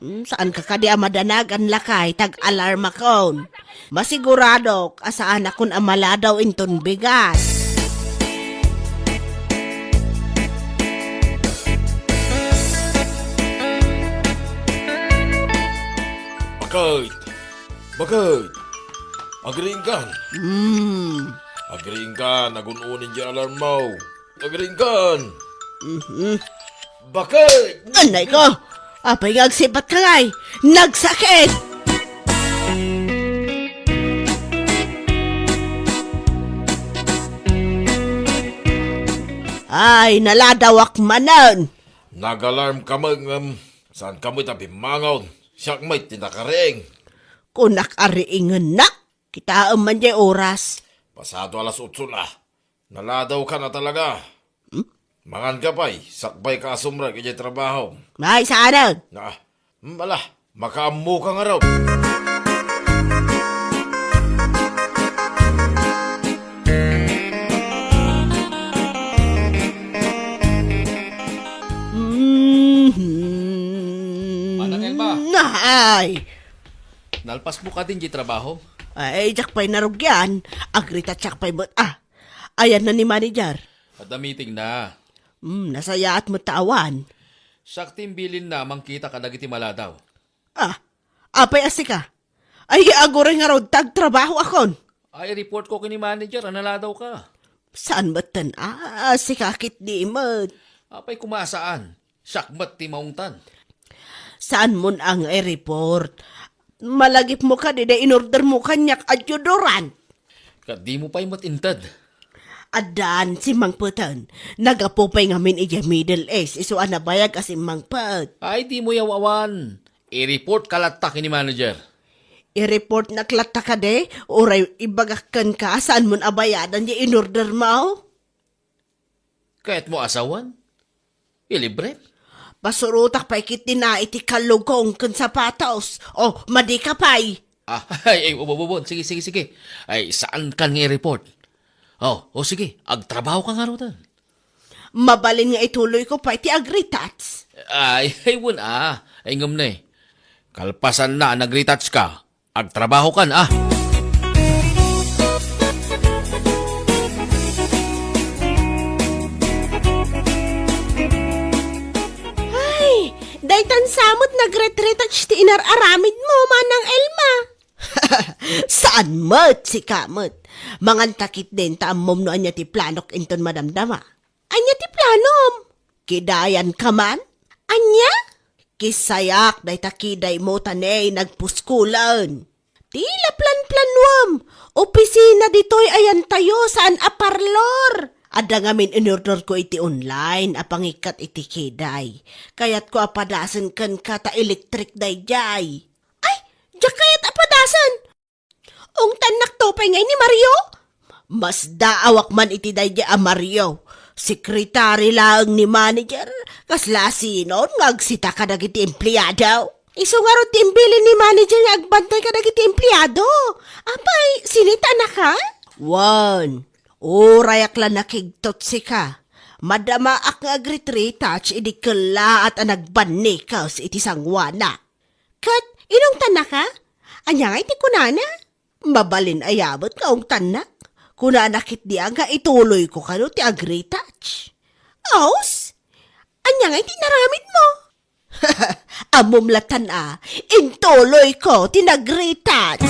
Hmm, saanka kadi a madanagan lakay, tag-alarmakon. Masiguradok a saanakon a maladaw inton bigat. Bakit? Bakit? Agriingkan? Hmm. Agriingkan, agun-unin ti alarm mo. Agriingkan. Mhm. Bakit? Anay ko! Apay nga agsipat ka ngay? Nagsakit! Ay, naladawak manen! Nag-alarm kami ngem saan kami ta bimmangon. Siak met ti nakariing. Kunak a riingennak. Kitaem man jay oras. Pasado alas otso la. Naladawka na talaga. Hmm? Manganka pay, sakbayka a sumrek idiay trabaho. Ay, saanen? Na, hmm, ala, makaammoka ngarud. Mhm. Manang Elma. Ay. Nalpas mo kadin di trabaho? Ay, diak pay narugian. Agritatsak pay met, a. Ayan na ni manager. Adda meeting na. Hmm, nasayaat met ta awan. Siak ti imbilinna a mangkita kadagiti maladaw. A, apay a sika? Ay, aguray ngarud ta agtrabahoakon. Ay, report ko ken ni manager a naladawka. Saan metten a, sika ketdi met. Apay koma a saan? Siak met ti maungtan. Saanmon a nga i-report? Malagipmo kadi day inordermo kaniak a deodorant. Ket dimo pay met inted. Addan, simmangpeten. Naggapu pay ngamin idiay Middle East, isu a nabayag a simmangpet. Ay, dimo yaw-awan. I-reportka latta ken ni manager. I-reportnak latta kadi, uray ibagak kenka, saanmon a bayadan diay inordermo? Kayatmo a sawen? Ilibrem? Pasurotak pay ketdin a iti kallugong ken sapatos. O, madika pay. A, ay, ay, ubon, ubon. Sige, sige, sige. Ay, saankan nga i-report? O, o, sige. Agtrabahoka ngaruden. Mabalin nga ituloyko pay ti agretouch. Ay, ay, wen a. Ay, ngem ne. Kalpasanna a nagretouchka, Agtrabaho kan, ah. Ay, daytan sa met nagretretouch ti inar-aramid mo, Manang Elma. Saan met, sika met. Mangan ta ketdin ta ammom no ania ti planok inton madamdama. Ania ti planom? Kidayan ka man? Ania? Kisayak dayta kiday mo ta ne nagpuskulen. Ti laplanplanuem, opisina ditoy ayantayo, saan a parlor. Adda ngamin inordor ko iti online a pangikkat iti kiday. Kayatko a padasen kenka ta electric daydiay. Ay, diak kayat a padasen. Ungtannakto pay ngay ni Mario? Masdaawak man iti daydiay a Mario. Sekretary laeng ni manager. Kasla sinon nga agsita kadagiti empleado? Isu ngarud ti imbilin ni manager nga agbantay kadagiti empleado. Apay, sinita naka? Wen, urayak la nakigtot sika. Madamaak nga agretretouch idi kellaat a nagbannikes iti sangoana. Ket inungtannaka? Ania ngay ti kunana? Mabalin aya met nga ungtannak. Kunana ketdi a nga ituloyko kano ti agretouch. Aus? Ania ngay ti inaramidmo? Ammom latan a, intuloyko ti nagretouch.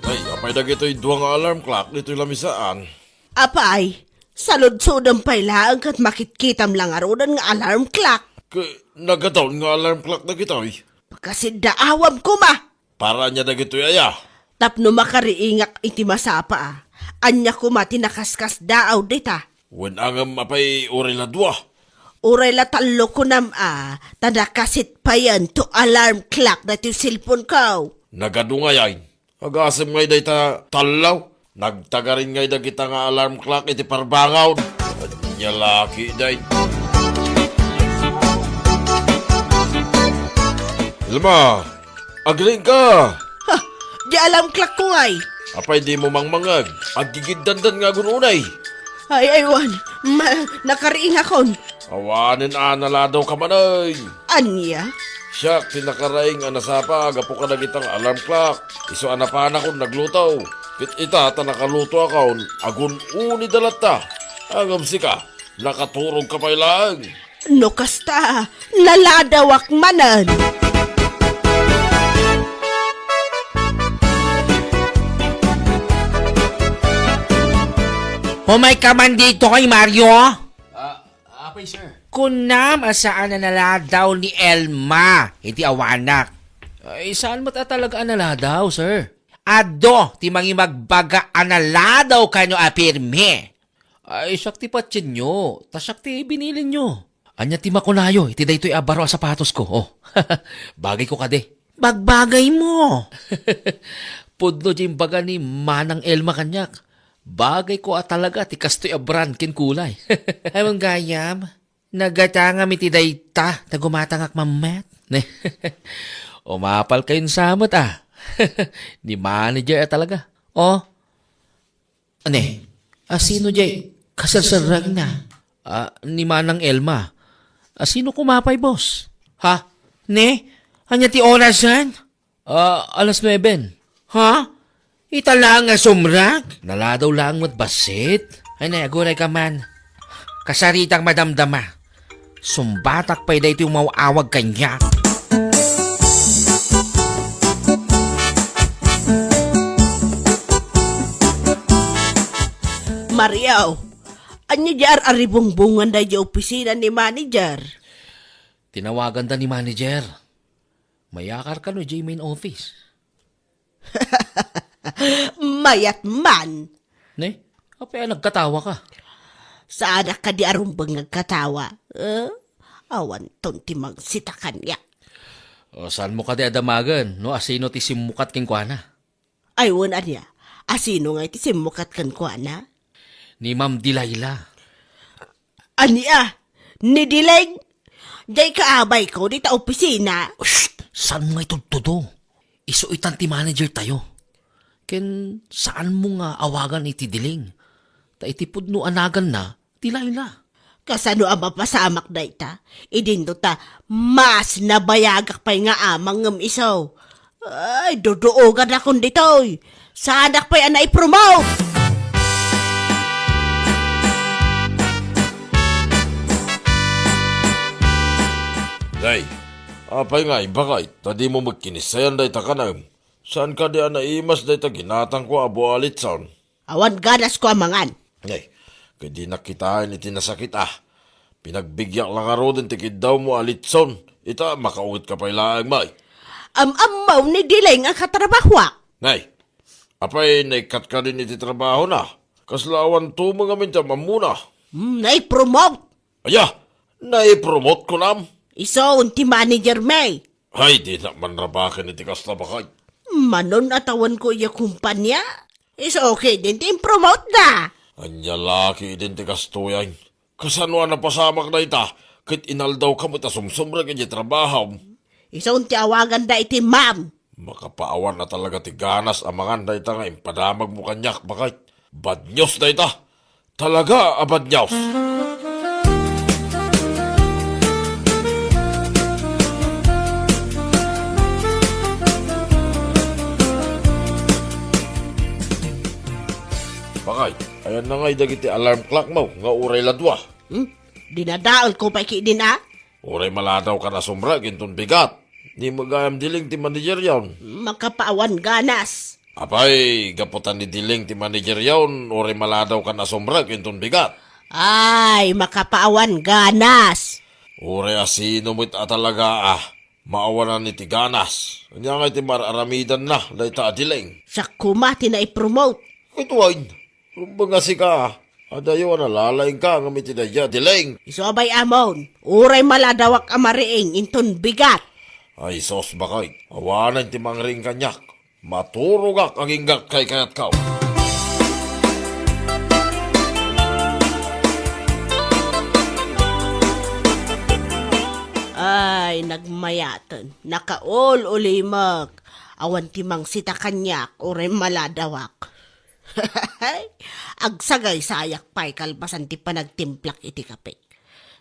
Ay, apay dagitoy dua nga alarm clock ditoy lamisaan? Apay, saludsodem pay laeng ket makitkitam la ngaruden nga alarm clock. Ket nagadawn nga alarm clock dagitoy? Pagkasiddaawam koma. Para ania dagitoy aya? Tapno makariingak iti masapa a. Ania koma ti nakaskasdaaw dita? Wen angem apay uray la dua? Uray la tallo kunam a, ta nakasit payen to alarm clock daytoy cellphone ko. Nagadu ngay ay. Agasem ngay dayta tallo. Nagtagarin ngay dagita nga alarm clock iti parbangon. Ania la ketdi? Elma, agriingka! Ha, di alarm clock ko ngay. Apay dimo mangmangeg? Aggigiddandan nga agun-unay. Ay, aywan. Ma-, nakariingakon. Awanen a naladawka manen. Ania? Siak ti nakaraing a nasapa gapu kadagita nga alarm clock. Isu a napanakon nagluto. Ket ita ta nakalutoakon, agun-unida latta. Ngem sika, nakaturogka pay laeng. No kasta, naladawak manen. Umayka man ditoy, Mario. Ah, apay, sir. Kunam a saan a naladaw ni Elma iti awanak. Ay, saan met a talaga a naladaw, sir? Adu ti mangimagbaga a naladaw kano a pirmi. Ay, siak ti patienyo, ta siak ti binilinyo. Ania ti makunayo iti daytoy a baro a sapatosko? Oh, bagayko kadi. Bagbagaymo. Pudno ti imbaga ni Manang Elma kaniak. Bagayko a talaga ti kastoy a brand ken kulay. Ay, gayam, nagatangam iti dayta, ta gumatangak mammet. Ne? Umapalkayon sa met, ah. Ni manager a talaga. Oh. Ania? Asino jay kaserserrengna? Ah, ni Manang Elma. Asino koma pay, boss? Ha? Ne? Ania ti orasen? Ah, alas nueben. Ha? Ita laeng a sumrek? Naladaw laeng met bassit. Ay, nay, agurayka man. Kasaritak madamdama. Sumbatak pay daytoy umaw-awag kaniak. Mario, ania di ar-aribungbongan daydiay opisina ni manager? Tinawaganda ni manager. Mayakar kano idiay main office. Mayat man. Ne? Apay a nagkatawaka? Saanak kadi a rumbeng nga agkatawa. Eh? Awanton ti mangsita kaniak. O, saanmo kadi a damagen no asino ti simmukat kenkuana? Ay, wen, ania? Asino ngay ti simmukat kenkuana? Ni Ma'am Delilah. Ania? Ni Dileng? Diay kaabayko dita opisina. Shh! Saanmo nga itudtudo? Isu itan ti manager tayo. Ken saanmo nga awagan iti Dileng? Ta iti pudno a naganna, ti Laila. Kasano a mapasamak dayta? Idinto ta mas nabayagak pay nga amang ngem isu. Ay, duduoganakon ditoy. Saanak pay a naipromote! Nay, apay ngay, bakay, ta dimo met kinissayan dayta kanaem? Saan kadi a naimas dayta ginatangko a bua a litson? Awan ganasko a mangan. Ay, ket dinak kitaen iti nasakit a. Pinagbigiak la ngaruden ti kiddawmo a litson. Ita, makaungetka pay laeng, may. Am-ammo ni Dileng a katrabahoak. Nay, apay naikkat kadin iti trabahona? Kasla awan tumeng amin ti am-ammona. Hmm, naipromote. Aya, naipromote kunam? Isu ti manager, may. Ay, dinak manrabaken iti kasta, bakay. Manon a tawenko iya kumpanya. Isu ketdin ti impromote da. Ania la ketdin ti kastoy? Kasano a napasamak dayta, ket inaldawka met a sumsumrek iti trabahom? Isu ti awaganda iti ma'am. Makapaawan a talaga ti ganas a mangan dayta nga impadamagmo kaniak, bakay. Bad news dayta. Talaga a bad news. Bakay, ayanna ngay dagiti alarm clockmo nga uray la dua? Hmm? Dinadaelko pay ketdin a? Uray maladawkan a sumrek inton bigat. Ni met gayam Dileng ti manageryon. Makapaawan ganas. Apay, gapu ta ni Dileng ti manageryon, uray maladawkan a sumrek inton bigat. Ay, makapaawan ganas. Uray a sino met a talaga a maawanan iti ganas. Ania ngay ti mar-aramidanna dayta a Dileng? Siak koma ti naipromote. Ket wen, rumbeng a sika, adayo a nalalaingka ngem iti daydiay a Dileng. Isu a bay-amon, uray maladawak a mariing inton bigat. Ay sus, bakay, awanen ti mangriing kaniak. Maturogak agingga kaykayatko. Ay, nagmayaten, nakaul-ulimek. Awan ti mangsita kaniak, uray maladawak. Agsagaysayak pay kalpasan ti panagtimplak iti kape.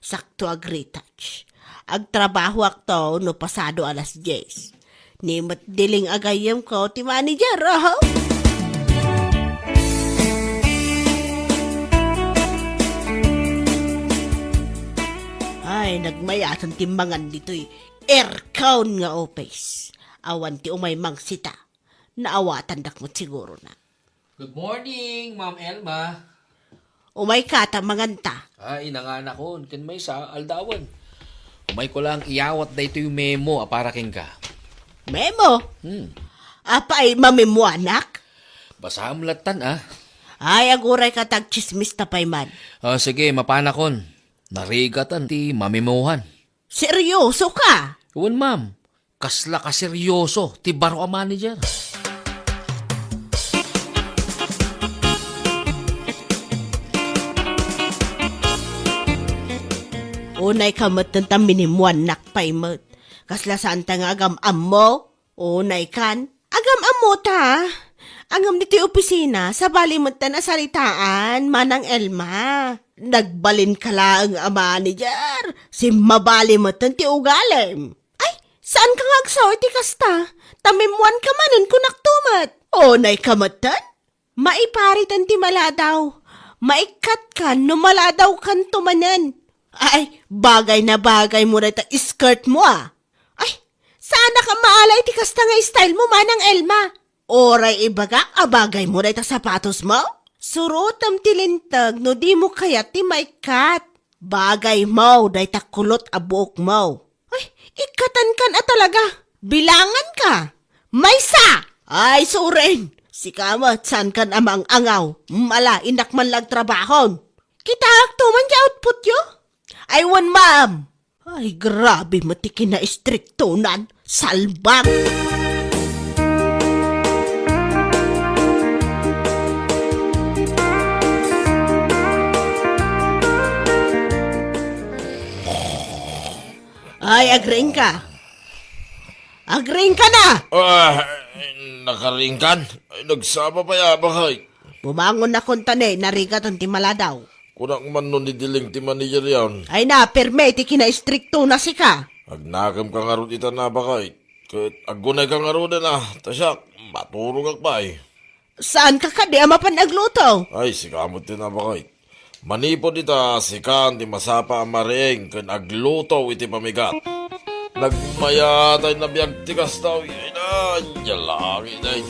Sakto a retouch. Agtrabahoakto no pasado alas dies. Ni met Dileng a gayyemko ti manager, oho. Ay, nagmayaten ti mangan ditoy aircon nga office. Awan ti umay mangsita. Naawatandak met siguro na. Good morning, Ma'am Elma. Umayka ta manganta. Ay, nanganakon, ken maysa, aldawen. Umayko lang iyawat daytoy memo a para kenka. Memo? Hmm. Apay, mamemoanak? Basaem lattan, a. Ay, agurayka ta agtsismis ta pay man. Ah, sige, mapanakon. Narigatan ti mamemohan. Seryoso ka? Wen, ma'am. Kasla kaseryoso ti baro a manager. Unayka metten ta minemoannak pay met. Kasla saanta nga agam-ammo? Unaykan? Agam-ammo ta. Ngem ditoy opisina, sabali metten a saritaan, Manang Elma. Nagbalinka laeng a manager. Simmabali metten ti ugalim. Ay, saanka nga agsao iti kasta? Ta memoanka manen, kunakto met. Unayka metten? Maipariten ti maladaw. Maikkat kan no maladawkanto manen. Ay, bagay na bagay mo dayta skirt mo, a. Ay, saanak a maala iti kasta nga style mo, Manang Elma. Uray ibagak a bagay mo dayta sapatos mo? Surotem ti linteg no dimo kayat ti maikkat. Bagay mo dayta kulot a buok mo. Ay, ikkatankan a talaga. Bilanganka. Maysa! Ay, suren! Sika met, saankan a maang-angaw. Mala, innak man la agtrabahon. Kitaakto man ti outputyo? Ay, wen, ma'am. Ay, grabe met ti kinaistriktonan. Salbag! Ay, agriingka. Agriingka na! Ah, nakariingkan? Ay, nagsapa pay a, bakay. Bumangon na kuntani, narigatan ti maladaw. Kunak man no ni Diling ti manager yan. Ay na, perme ti kinaistriktona sika. Agnakem ka ngarud ita na, Bakay. Ket aggunay ka ngaruden a, ta siak, maturogak pay. Saan ka kadi a mapan agluto? Ay, sika met ti nabakay. Manipud ita, sikan ti masapa a mariing ken agluto iti pamigat. Nagmayatay na biag ti kasta, ay na, ania la ketdin.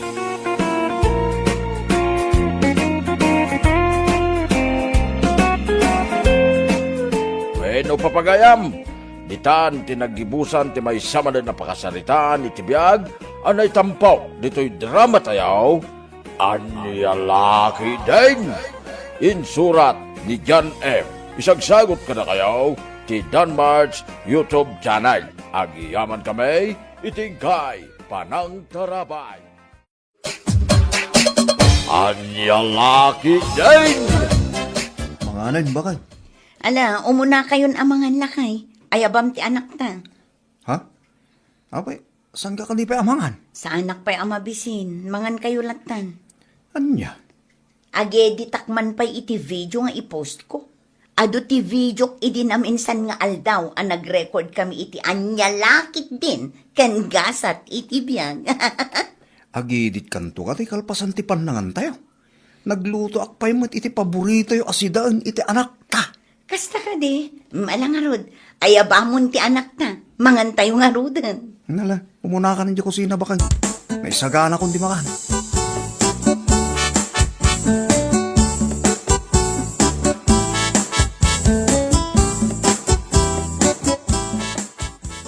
Wenno, papagayam, ditan ti naggibusan ti maysa manen a pakasaritaan iti biag a naitampo ditoy drama tayo, Ania la ketdin? Insurat ni John M. Isagsagut kadakayo ti Danmart's YouTube channel. Agyaman kami iti inkay panangtarabay. Ania la ketdin? Manganen, Bakay. Ala, umuna kayon a mangan, lakay. Ayabam ti anakta. Ha? Apay, saan ka kadi pay a mangan? Saanak pay a mabisin, mangan kayo lattan. Ania? Ageditak man pay iti video nga i-post ko. Adu ti videok idi naminsan nga aldaw a nag-record kami iti ania la ketdin ken gasat iti biag. Agedit kanto kadi kalpasan ti pannangan tayo. Naglutoak pay met iti paboritoyo a sidaen iti anakta. Kasta kadi, ala ngarud, ayabamon ti anakta, mangan tayo ngaruden. Nala, umuna ka iti kusina, Bakay. Naisaganakon ti makan.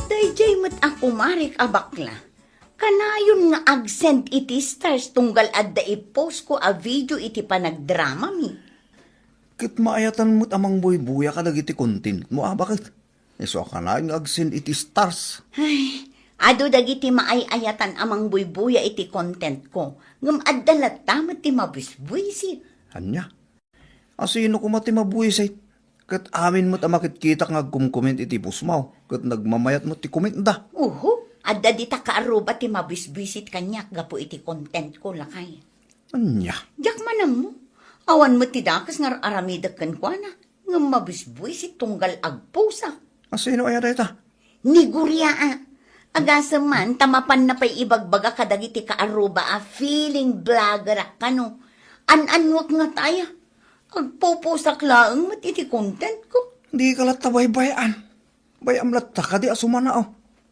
Daydiay met a kumarek a bakla. Kanayon nga ag-send iti stars tunggal adda i-post ko a video iti panagdramami. Ket maayatan met a mangbuybuya kadagiti content mo, a, Bakay. Isu a kanayon nga ag-send iti stars. Ay, adu dagiti maay-ayatan a mangbuybuya iti content ko, ngem adda latta met ti mabisbuisit. Ania? Asino koma ti mabuisit? Ket amin met a makitkitak nga agkumkomment iti post mo, ket nagmamayat met ti comment da. Uhu, adda dita kaarruba ti mabisbuisit kaniak gapu iti content ko, lakay. Ania? Diak man ammo. Awan met ti dakes nga ar-aramidek kenkuana, ngem mabisbuisit tunggal agposak. Asino aya dayta? Ni Guria a. Agasem man ta mapanna pay ibagbaga kadagiti kaarruba a feeling blogger a kano. An-annuak nga taya. Agpupusak laeng met iti content ko. Di ka latta baybay-an. Bay-am latta kadi a sumana, o.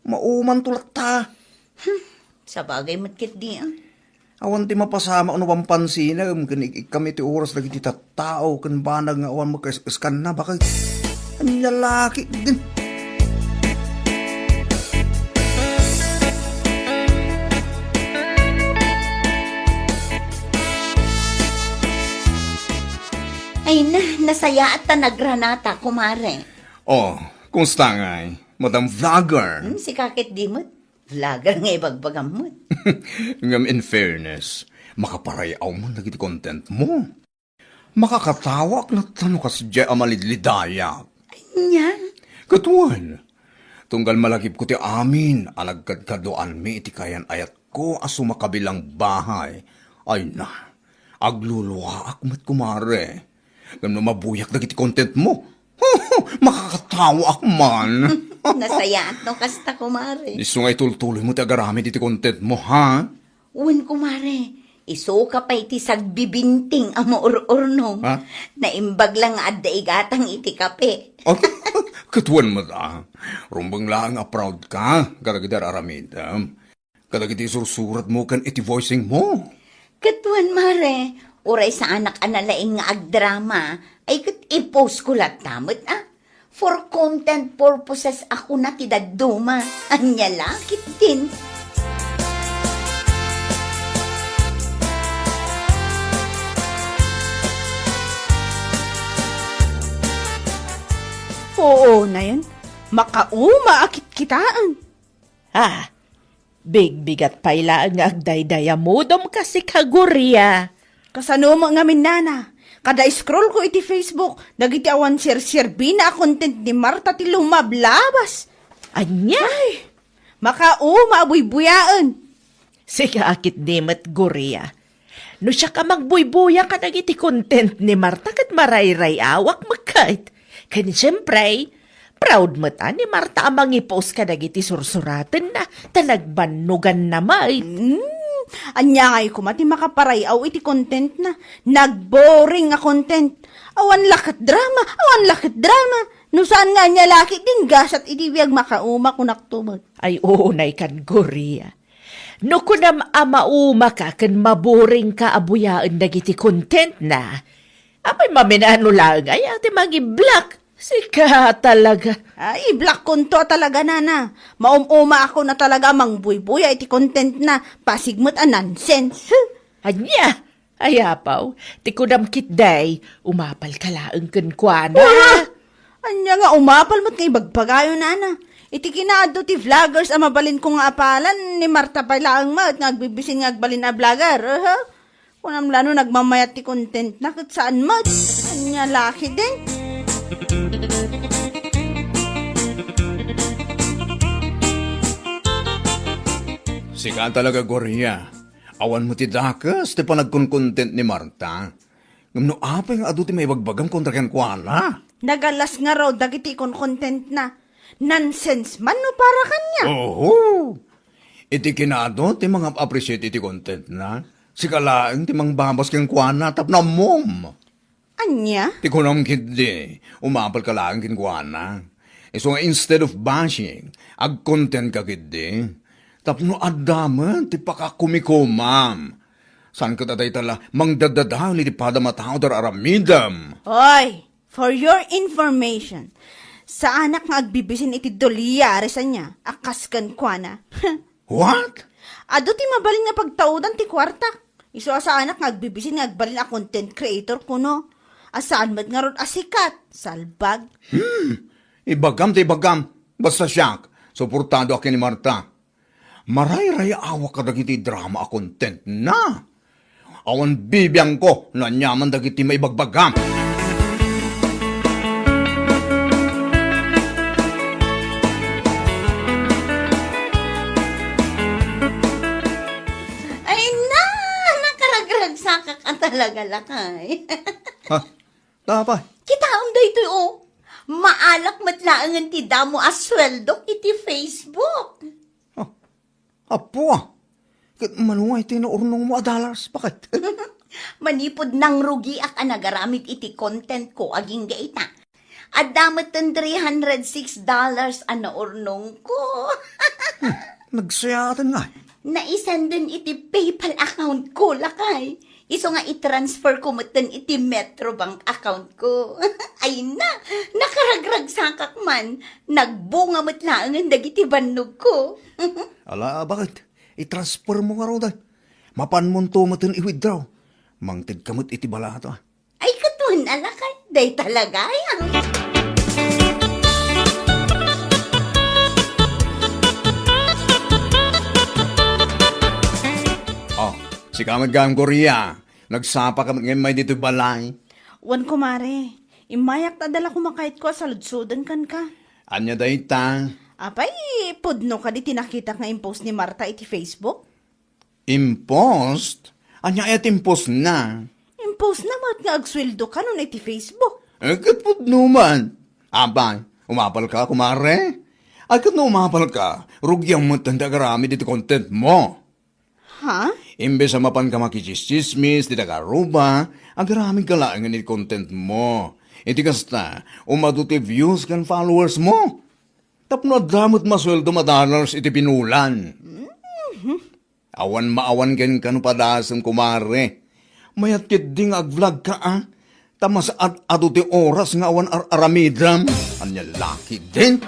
Maumanto latta. Hmm, sabagay met ketdi, a. Awan ti mapasamak no pampansinak ken ik-ikkam iti oras dagiti tattao ken banag nga awan makaes-eskanna, Bakay. Ania la ketdin? Ay na, nasayaat ta nagranata, kumare. Oh, kumusta ngay, Madam Vlogger? Hmm, sika ketdi met. Vlogger nga ibagbagam met. Ngem in fairness, makaparay-aw man dagiti content mo. Makakatawaak latta no kasdiay a malidlidayak. Ania? Ket wen, tunggal malagipko ti amin a nagkadkaduaanmi iti kayan-ayatko a sumakabilang bahay, ay na, agluluaak met, kumare. Ngem no mabuyak dagiti content mo, makakatawaak man. Nasayaat no kasta, kumare. Isu nga itultuloy mo ti agaramid iti content mo, ha? Wen, kumare, isuka pay ti sagbibinting a maur-urnom. Ha? Naimbag la nga adda igatang iti kape. Oh, ket wen met, a. Rumbeng laeng a proud ka kadagiti ar-aramidem. Kadagiti sursurat mo ken iti voicing mo. Ket wen, mare, uray saanak a nalaing nga agdrama, ay ket i-post ko latta met, a. For content purposes a kuna ti dadduma. Ania la ketdin? Oo, nayon. Makauma a kitkitaen. Ah, bigbigat pay laeng nga agdaydayamudom ka, sika, Guria. Kasano met ngamin, nana? Kada scroll ko iti Facebook, dagiti awan serserbina a content ni Marta ti lumablabas. Ania? Ay, makauma a buybuyaen. Sika a ketdi met, Guria. No siak a mangbuybuya kadagiti content ni Marta ket marayray-awak met ket. Ken siempre, proud met a ni Marta a mangipost kadagiti sursuratenna ta nagbannoganna met. Hmm, ania ngay koma ti makaparay-aw iti contentna? Nagboring a content. Awan la ket drama, awan la ket drama. No saan nga ania la ketdin gasat iti biag, makauma kunakto met. Ay, unay kan Gloria. No kunam a maumaka ken maboringka a buyaen dagiti contentna, apay, maminano laeng aya ti mangi-block? Sika talaga. Ay, i-blockkonto a talaga, nana. Maum-umaakon a talaga a mangbuybuya iti contentna. Pasig met a nonsense. Ania? Ay, apaw, ti kunam ketdi, umapalka laeng kenkuana. Ah! Ania nga umapal met nga ibagbagayo, nana? Iti kinaadu ti vloggers a mabalinko nga apalan, ni Marta pay laeng met nga agbibisin nga agbalin a vlogger. Aha. Kunam la no nagmamayat ti contentna ket saan met. Ania la ketdin? Sika talaga, Gloria. Awan met ti dakes ti panagkonkontent ni Marta. Ngem no apay nga adu ti maibagbagam kontra kenkuana? Nagalas ngarud dagiti konkontentna. Nonsense man no para kaniak. Oho! Iti kinaadu ti mangap-appreciate iti contentna, sika laeng ti mangbabas kenkuana tapno ammom. Ania? Ti kunam ketdi, umapalka laeng kenkuana. Isu nga instead of bashing, agkontentka ketdi. Tapno adda met ti pakakumikomam. Saan ket a dayta la mangdaddadael iti padam a tao ti ar-aramidem. Oy, for your information, saanak nga agbibisin iti dolyares ania a kas kenkuana. What? Adu ti mabalin nga pagtaudan ti kuartak. Isu a saanak nga agbibisin nga agbalin a content creator kuno. A saan met ngarud a sikat, salbag. Hmm, ibagam ti ibagam. Basta siak, suportadoak ken ni Marta. Marayray-awak kadagiti drama a contentna. Awan bibiangko no aniaman dagiti maibagbagam. Ay na, nakaragragsakak a talaga, lakay. Ha? Apay? Kitaem daytoy, o. Maalak met laengen ti damo a sueldok iti Facebook. Oh, apo, ah. Ket mano nga iti naurnongmo a dollars, baket? Manipud nangrugiak a nagaramid iti content ko agingga ita. Adda metten three hundred six dollars a naurnongko. Hmm, nagsayaaten nga. Naisenden iti PayPal account ko, lakay. Isu nga i-transfer ko metten iti Metrobank account ko. Ay na, nakaragragsakak man. Nagbunga met laengen dagiti bannogko. Ala, baket? I-transfer mo ngaruden. Mapanmonto metten i-withdraw. Mangtedka met iti balato, ah. Ay, ket wen a lakay, dayta lagayam. Oh, sika met gayam, Gloria. Nagsapaka met ngay ditoy balay. Wen, kumare. Immayak ta adda la kumakayatko a saludsoden kenka. Ania dayta? Apay, pudno kadi ti nakitak nga impost ni Marta iti Facebook? Impost? Ania aya ti impostna? Impostna met nga agsueldo kanon iti Facebook. Eh, ket pudno man. Apay, umapalka, kumare? Ay, ket no umapalka, rugiam met ti agaramid iti content mo. Ha? Imbes a mapanka makitsismis ti taga-Aruba, agaramidka laengen iti content mo. Iti kasta, umadu ti views ken followers mo. Tapno adda met masueldo a dollars iti pinulan. Mhm. Awan maawan kenka no padasem, kumare. Mayat ketdi nga agvlog ka, a? Ta masaad-adu ti oras nga awan ar-aramidem. Ania la ketdin?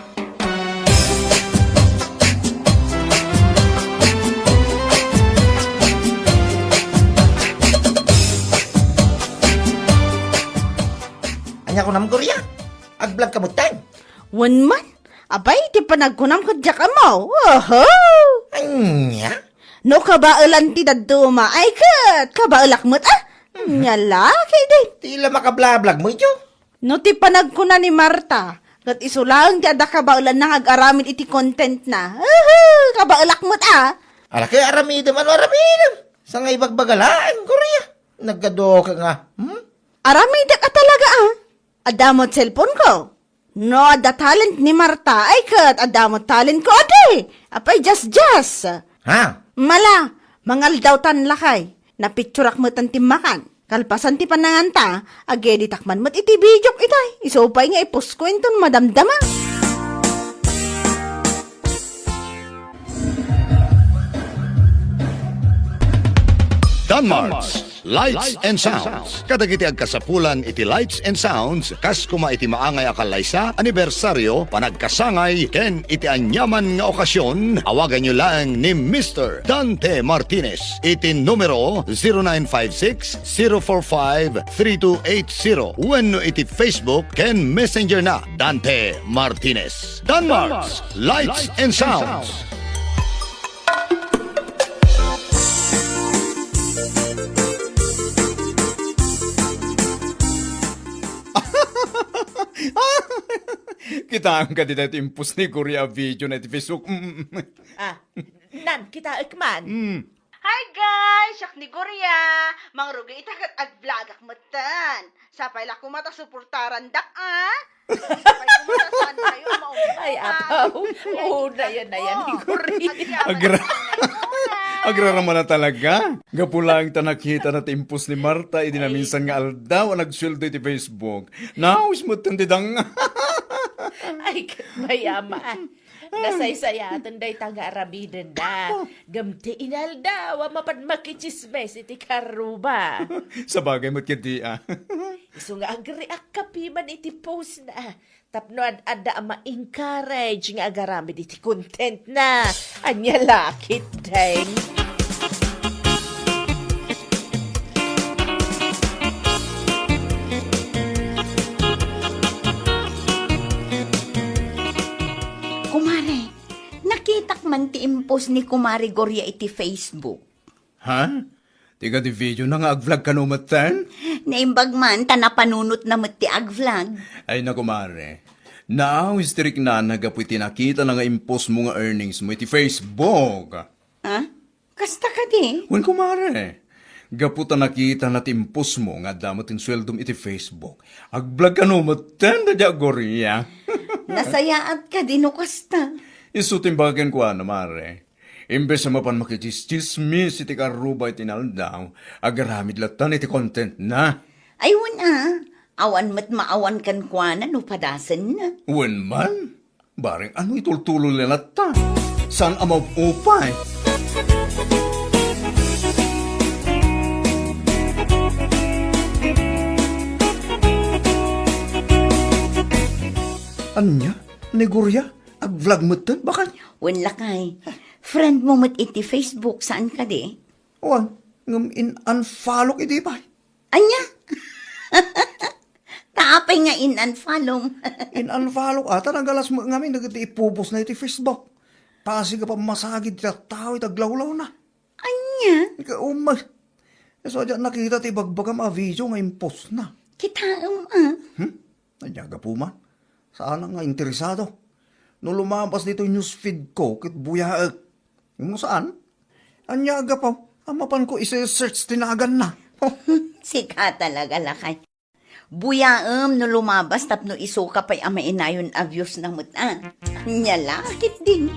Ania kunam, Gloria? Agvlog ka metten? Wen man. Apay, ti panagkunam ket diak ammo. Oho! Ania? No kabaelan ti dadduma, ay ket kabaelak met, a? Mhm. Ania la ketdin? Ti la makablablag mo, ijo? No ti panagkuna ni Marta, ket isu laeng ti adda kabaelanna nga agaramid iti contentna. Oho! Kabaelak met, a? Ala, ket aramidem, ano aramidem? Sa nga ibagbaga laeng, kuri. Naggaduka nga, hmm? Aramidek a talaga, ah. Adda met cellphone ko. No, adda talent ni Marta, ay ket adda met talent ko, adi. Apay, just, just. Ha? Mala, mangaldawtan lakay. Napicturak metten ti makan. Kalpasan ti pananganta, ageditak man met iti videok itay. Isu pay nga ipostko inton madamdama. Danmarts, Lights and Sounds. Kadagiti agkasapulan iti Lights and Sounds, kas koma iti maangay a kallaysa, anibersaryo, panagkasangay, ken iti aniaman nga okasyon, awaganyo laeng ni Mister Dante Martinez iti numero zero nine five six, zero four five, three two eight zero wenno iti Facebook ken Messenger na, Dante Martinez. Danmarts, Lights and Sounds. Kitaenka dita ti impos ni Gloria a video na iti Facebook. Mm, mm, mm. Ah, nan, kitaek man. Mm. Hi guys! Siak ni Gloria! Mangrugi ita ket ag-vlogak metten. Sapay la koma ta suportarandak, ah! Sapay koma ta saan kayo maungko, ay, ah, apaw. Ay, oo, nayan, nayan, ni Gloria. Agra-, agrarama na talaga. Gapu laeng ta nakita na ti impos ni Marta idi naminsan nga aldaw a nagsueldo iti Facebook. Naawis metten ti dang. Ay, ket mayaman. Nasaysayaten dayta nga aramidenda. Ngem ti inaldaw a mapan makitsismes iti karruba. Sabagay met ketdi, ah. Isu nga agreact ka piman iti postna. Tapno ad-adda a ma-encourage nga agaramid iti contentna. Ania la ketdin? Kumare, nakitak man ti impos ni Kumare Gloria iti Facebook. Ha? Ti kadi video na nga ag-vlog kano metten? Naimbag man, ta napanunotna met ti ag-vlog. Ay, na, kumare. Naawis ti riknana gapu iti nakitana nga impos mo nga earnings mo iti Facebook. Ha? Kasta kadi? Wen, kumare. Gapu ta nakitana ti impos mo nga adda met ti sueldom iti Facebook, ag-vlog kano metten dayta a Gloria. Nasayaat kadi no kasta? Isu ti imbaga kenkuana, mare. Imbes a mapan makitsismis iti karruba iti inaldaw, agaramid latta iti contentna. Ay, wen a, awan met maawan kenkuana no padasenna. Wen man, bareng ano itultuloy latta. Saan a maupay? Ania? Ni Gloria? Ag-vlog metten, baket? Wen lakay. Friend mo met iti Facebook, saan kadi? Wen, ngem in-unfollowk idi pay. Ania? Ta apay nga in-unfollowm? In-unfollowk, a, ta nagalas met ngamin dagiti ipupostna iti Facebook. Ta sika pay masagid ti tattao iti aglawlawna. Ania? Ika umay. Isu a diak nakita ti ibagbagam a video nga impostna. Kitaem, a. Hmm? Ania gapu man? Saanak nga interesado. No lumabas ditoy newsfeed ko, ket buyaek. Ngem no saan? Ania a gapu? A, mapanko ise-search ti naganna. Sika talaga, lakay. Buyaem no lumabas tapno isuka pay a mainayon a viewsna met, a. Ania la ketdin.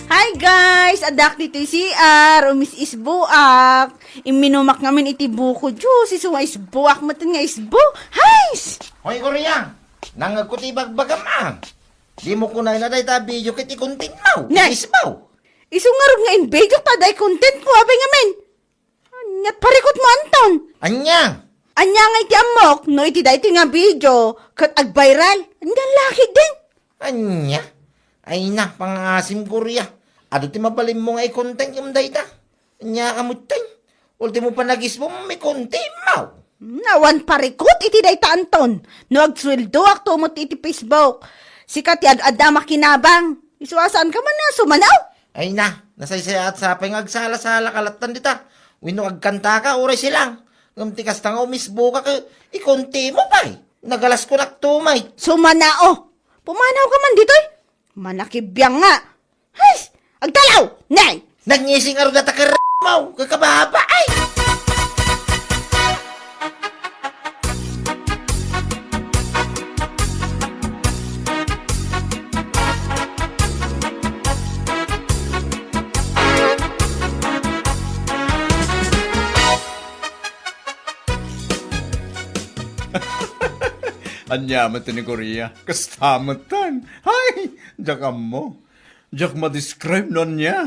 Hi guys! Addak ditoy C R, umis-isboak. Imminumak ngamin iti buko juice, isu nga isboak metten nga isbo. Hais! Hoy, Gloria! Nangngegko ti ibagbagam, a. Dimo kunayna dayta a video ket i-content mo. Nay! Isbo! Isu ngarud nga in-video ta day content mo, apay ngamin. Ania't parikut mo, Anton? Ania? Ania nga iti ammok, no iti daytoy nga video, ket ag-viral? Ania la ketdin? Ania? Ay na, pangaasim, Gloria. Adu ti mabalinmo nga i-content ngem dayta. Ania ka metten? Ultimo panagisbom, i-content mo. Hmm, awan parikut iti dayta, Anton. No agsueldoak to met iti Facebook, sika ti ad-adda makinabang. Isu a saanka man a sumanaw? Ay na, nasaysayaat sapay nga agsala-salaka lattan dita. Wenno agkantaka, uray silang. Ngem ti kasta nga umisboka ket i-content mo pay. Nagalas kunak to met. Sumanao! Pumanawka man ditoy? Manakibiang nga! Hay! Agtalaw! Nay! Nagngisi ngarud data ket mo, kakababa, ay! Ania met ni Korea? Kasta metten. Hay! Diak ammo. Diak ma-describe no ania.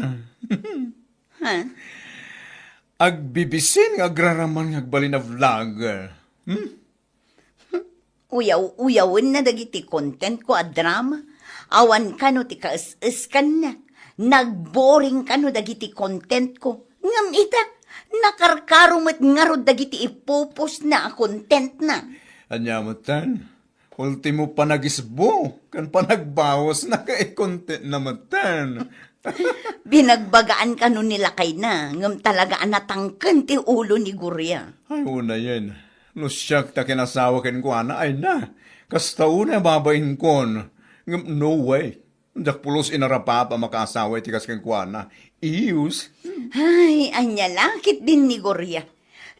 Ha? Agbibisin nga agraraman nga agbalin a vlogger. Hmm? Uyaw-uyawenna dagiti contentko a drama. Awan kano ti kaes-eskanna. Nagboring kano dagiti contentko. Ngem ita, nakarkaro met ngarud dagiti ipupusna a contentna. Ania metten? Ultimo panagisbo ken panagbawasna nga i-contentna metten. Binagbagaan kano ni lakayna, ngem talaga a natangken ti ulo ni Guria. Ay, unayen. No siak ta kinasawa kenkuana, ay na. Kasta unay a babainkon. Ngem no way. Diak pulos inarapap a makaasawa iti kas kenkuana. Iyus. Ay, ania la ketdin ni Guria.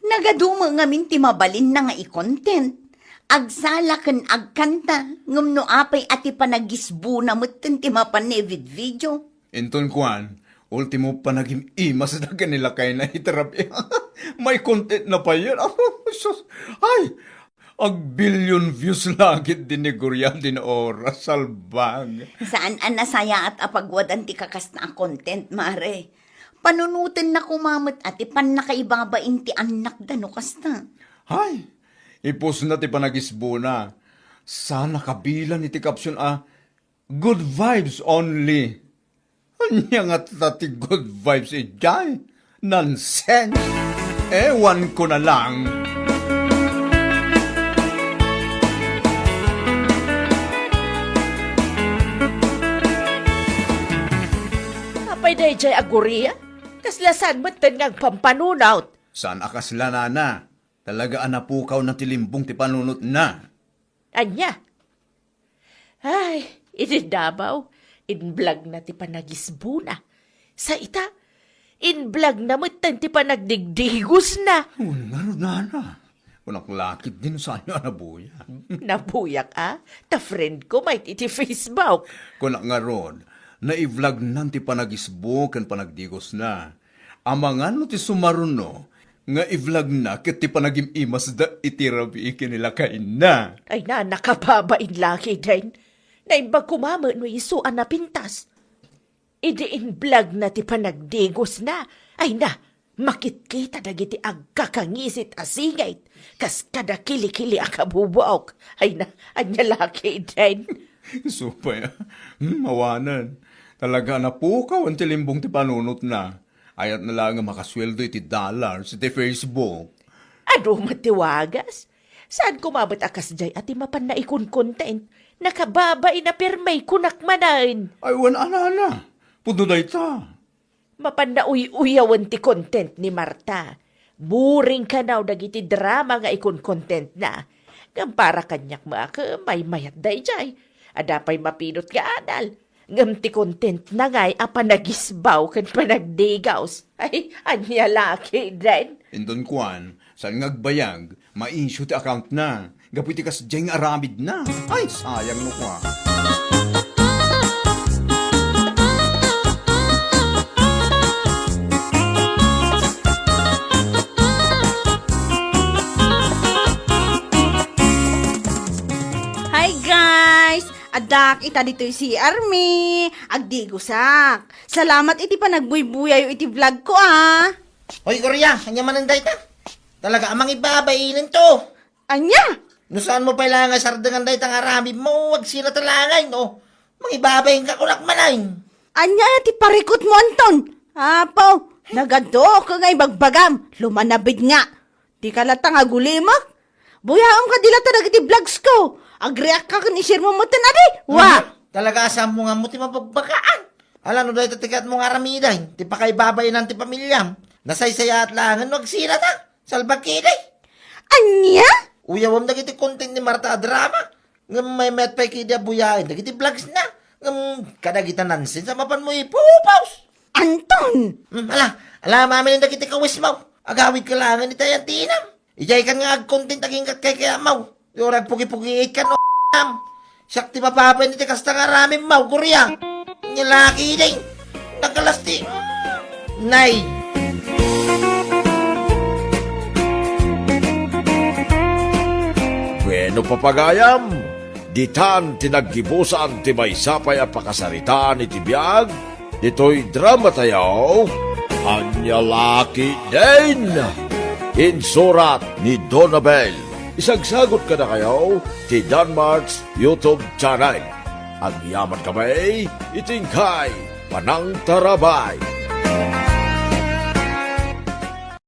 Nagadu met ngamin ti mabalinna nga i-content. Agsala ken agkanta, ngem no apay a ti panagisbona metten ti mapan ni video. Inton kuan, ultimo panagim-imasda ken ni lakayna iti rabii. May contentna payen. Sus, ay, agbillion views la ketdin ni Guria din oras, salbag. Saan a nasayaat a pagwadan ti kakasta a content, mare. Panunotenna koma met a ti pannakaibabain ti annakda no kasta. Hay, ipusna ti panagisbona. Saan a kabilan iti caption a, "Good vibes only." Ania ngata ti good vibes idiay? Nonsense! Ewan ko na lang. Apay daydiay a Guria? Kasla saan metten nga agpampanunot? Saan a kasla, nana? Talaga a napukawna ti limbong ti panunotna. Ania? Ay, idi Davao, in-vlogna ti panagisbona. Sa ita, in-vlogna metten ti panagdigdigosna. Wen ngarud, nana. Kunak la ketdin saanyo a nabuya. Nabuyak a? Ta friend ko met iti Facebook. Kunak ngarud, nai-vlognan ti panagisbo ken panagdigosna. Amangan no ti sumaruno nga i-vlogna ket ti panagim-imasda iti rabii ken ni lakayna. Ay na, nakababain la ketdin. Naimbag koma met no isu a napintas. Idi in-vlogna ti panagdigosna, ay na, makitkita dagiti agkakangisit a singit, kas kada kilikili a kabubuok. Ay na, ania la ketdin. Supay, ah. Hmm, awanen. Talaga a napukawan ti limbong ti panunotna. Ayatna laeng a makasueldo iti dollars iti Facebook. Adu met ti wagas? Saan koma met a kasdiay a ti mapanna i-content? Nakababain a permi kunak manen. Ay, wen a, nana. Pudno dayta. Mapanna uy-uyawen ti content ni Marta. Boring kanaw dagiti drama nga i-contentna. Ngem para kaniak met a maymayat daydiay. Adda pay mapinot nga adal. Ngem ti contentna ngay a panagisbaw ken panagdigaws. Ay, ania la ketdin? Inton kuan, saan nga agbayag, ma-issue ti accountna. Gapu iti kasdiay nga aramidna. Ay, sayang no kua. Hi, guys! Addaak ita ditoy C R mi. Agdigosak. Salamat iti panagbuybuyayo iti vlog ko, ah. Hoy, Korea, ania manen dayta? Talaga a mangibabainento. Ania? No saanmo pay la nga sardengan dayta nga aramidmo, agsina ta la ngay, no? Mangibabainka kunak manen. Ania ti parikutmo, Anton? Apo, nagadu ko nga ibagbagam. Lumanabid nga. Dika latta nga agulimek. Buyaem kadi latta dagiti vlogs ko. Agreact ka ken i-share mo metten adi. Wa! Mhm. Talaga a sammo nga ammo ti mabagbagaan. Ala no dayta ti kayatmo nga aramiden, ti pakaibabainan ti pamiliam. Nasaysayaat laengen no agsina ta. Salbag ketdi. Ania? Uyawem dagiti content ni Marta a drama. Ngem maymayat pay kadi a buyaen dagiti vlogs na. Ngem kadagita nonsense a mapanmo ipupaus. Anton! Hmm, ala, ala, mamin dagiti kawismo. Agawid ka laengen iti ayantinam. Idiay kan nga agcontent aginggat kay kayatmo. Di ora agpugi-pugiit kan, o, am. Siak ti mapapen iti kasta nga aramidmo, Korea. Nga laki din. Nagkalas ti, mm, nay. Bueno, papagayam, ditan ti naggibusan ti maysa pay a pakasaritaan iti biag ditoy dramatayo, Ania La Ketdin. Insurat ni Donabel. Isagsagut kadakayo ti Danmart's YouTube channel. Agyamankami iti inkay panangtarabay.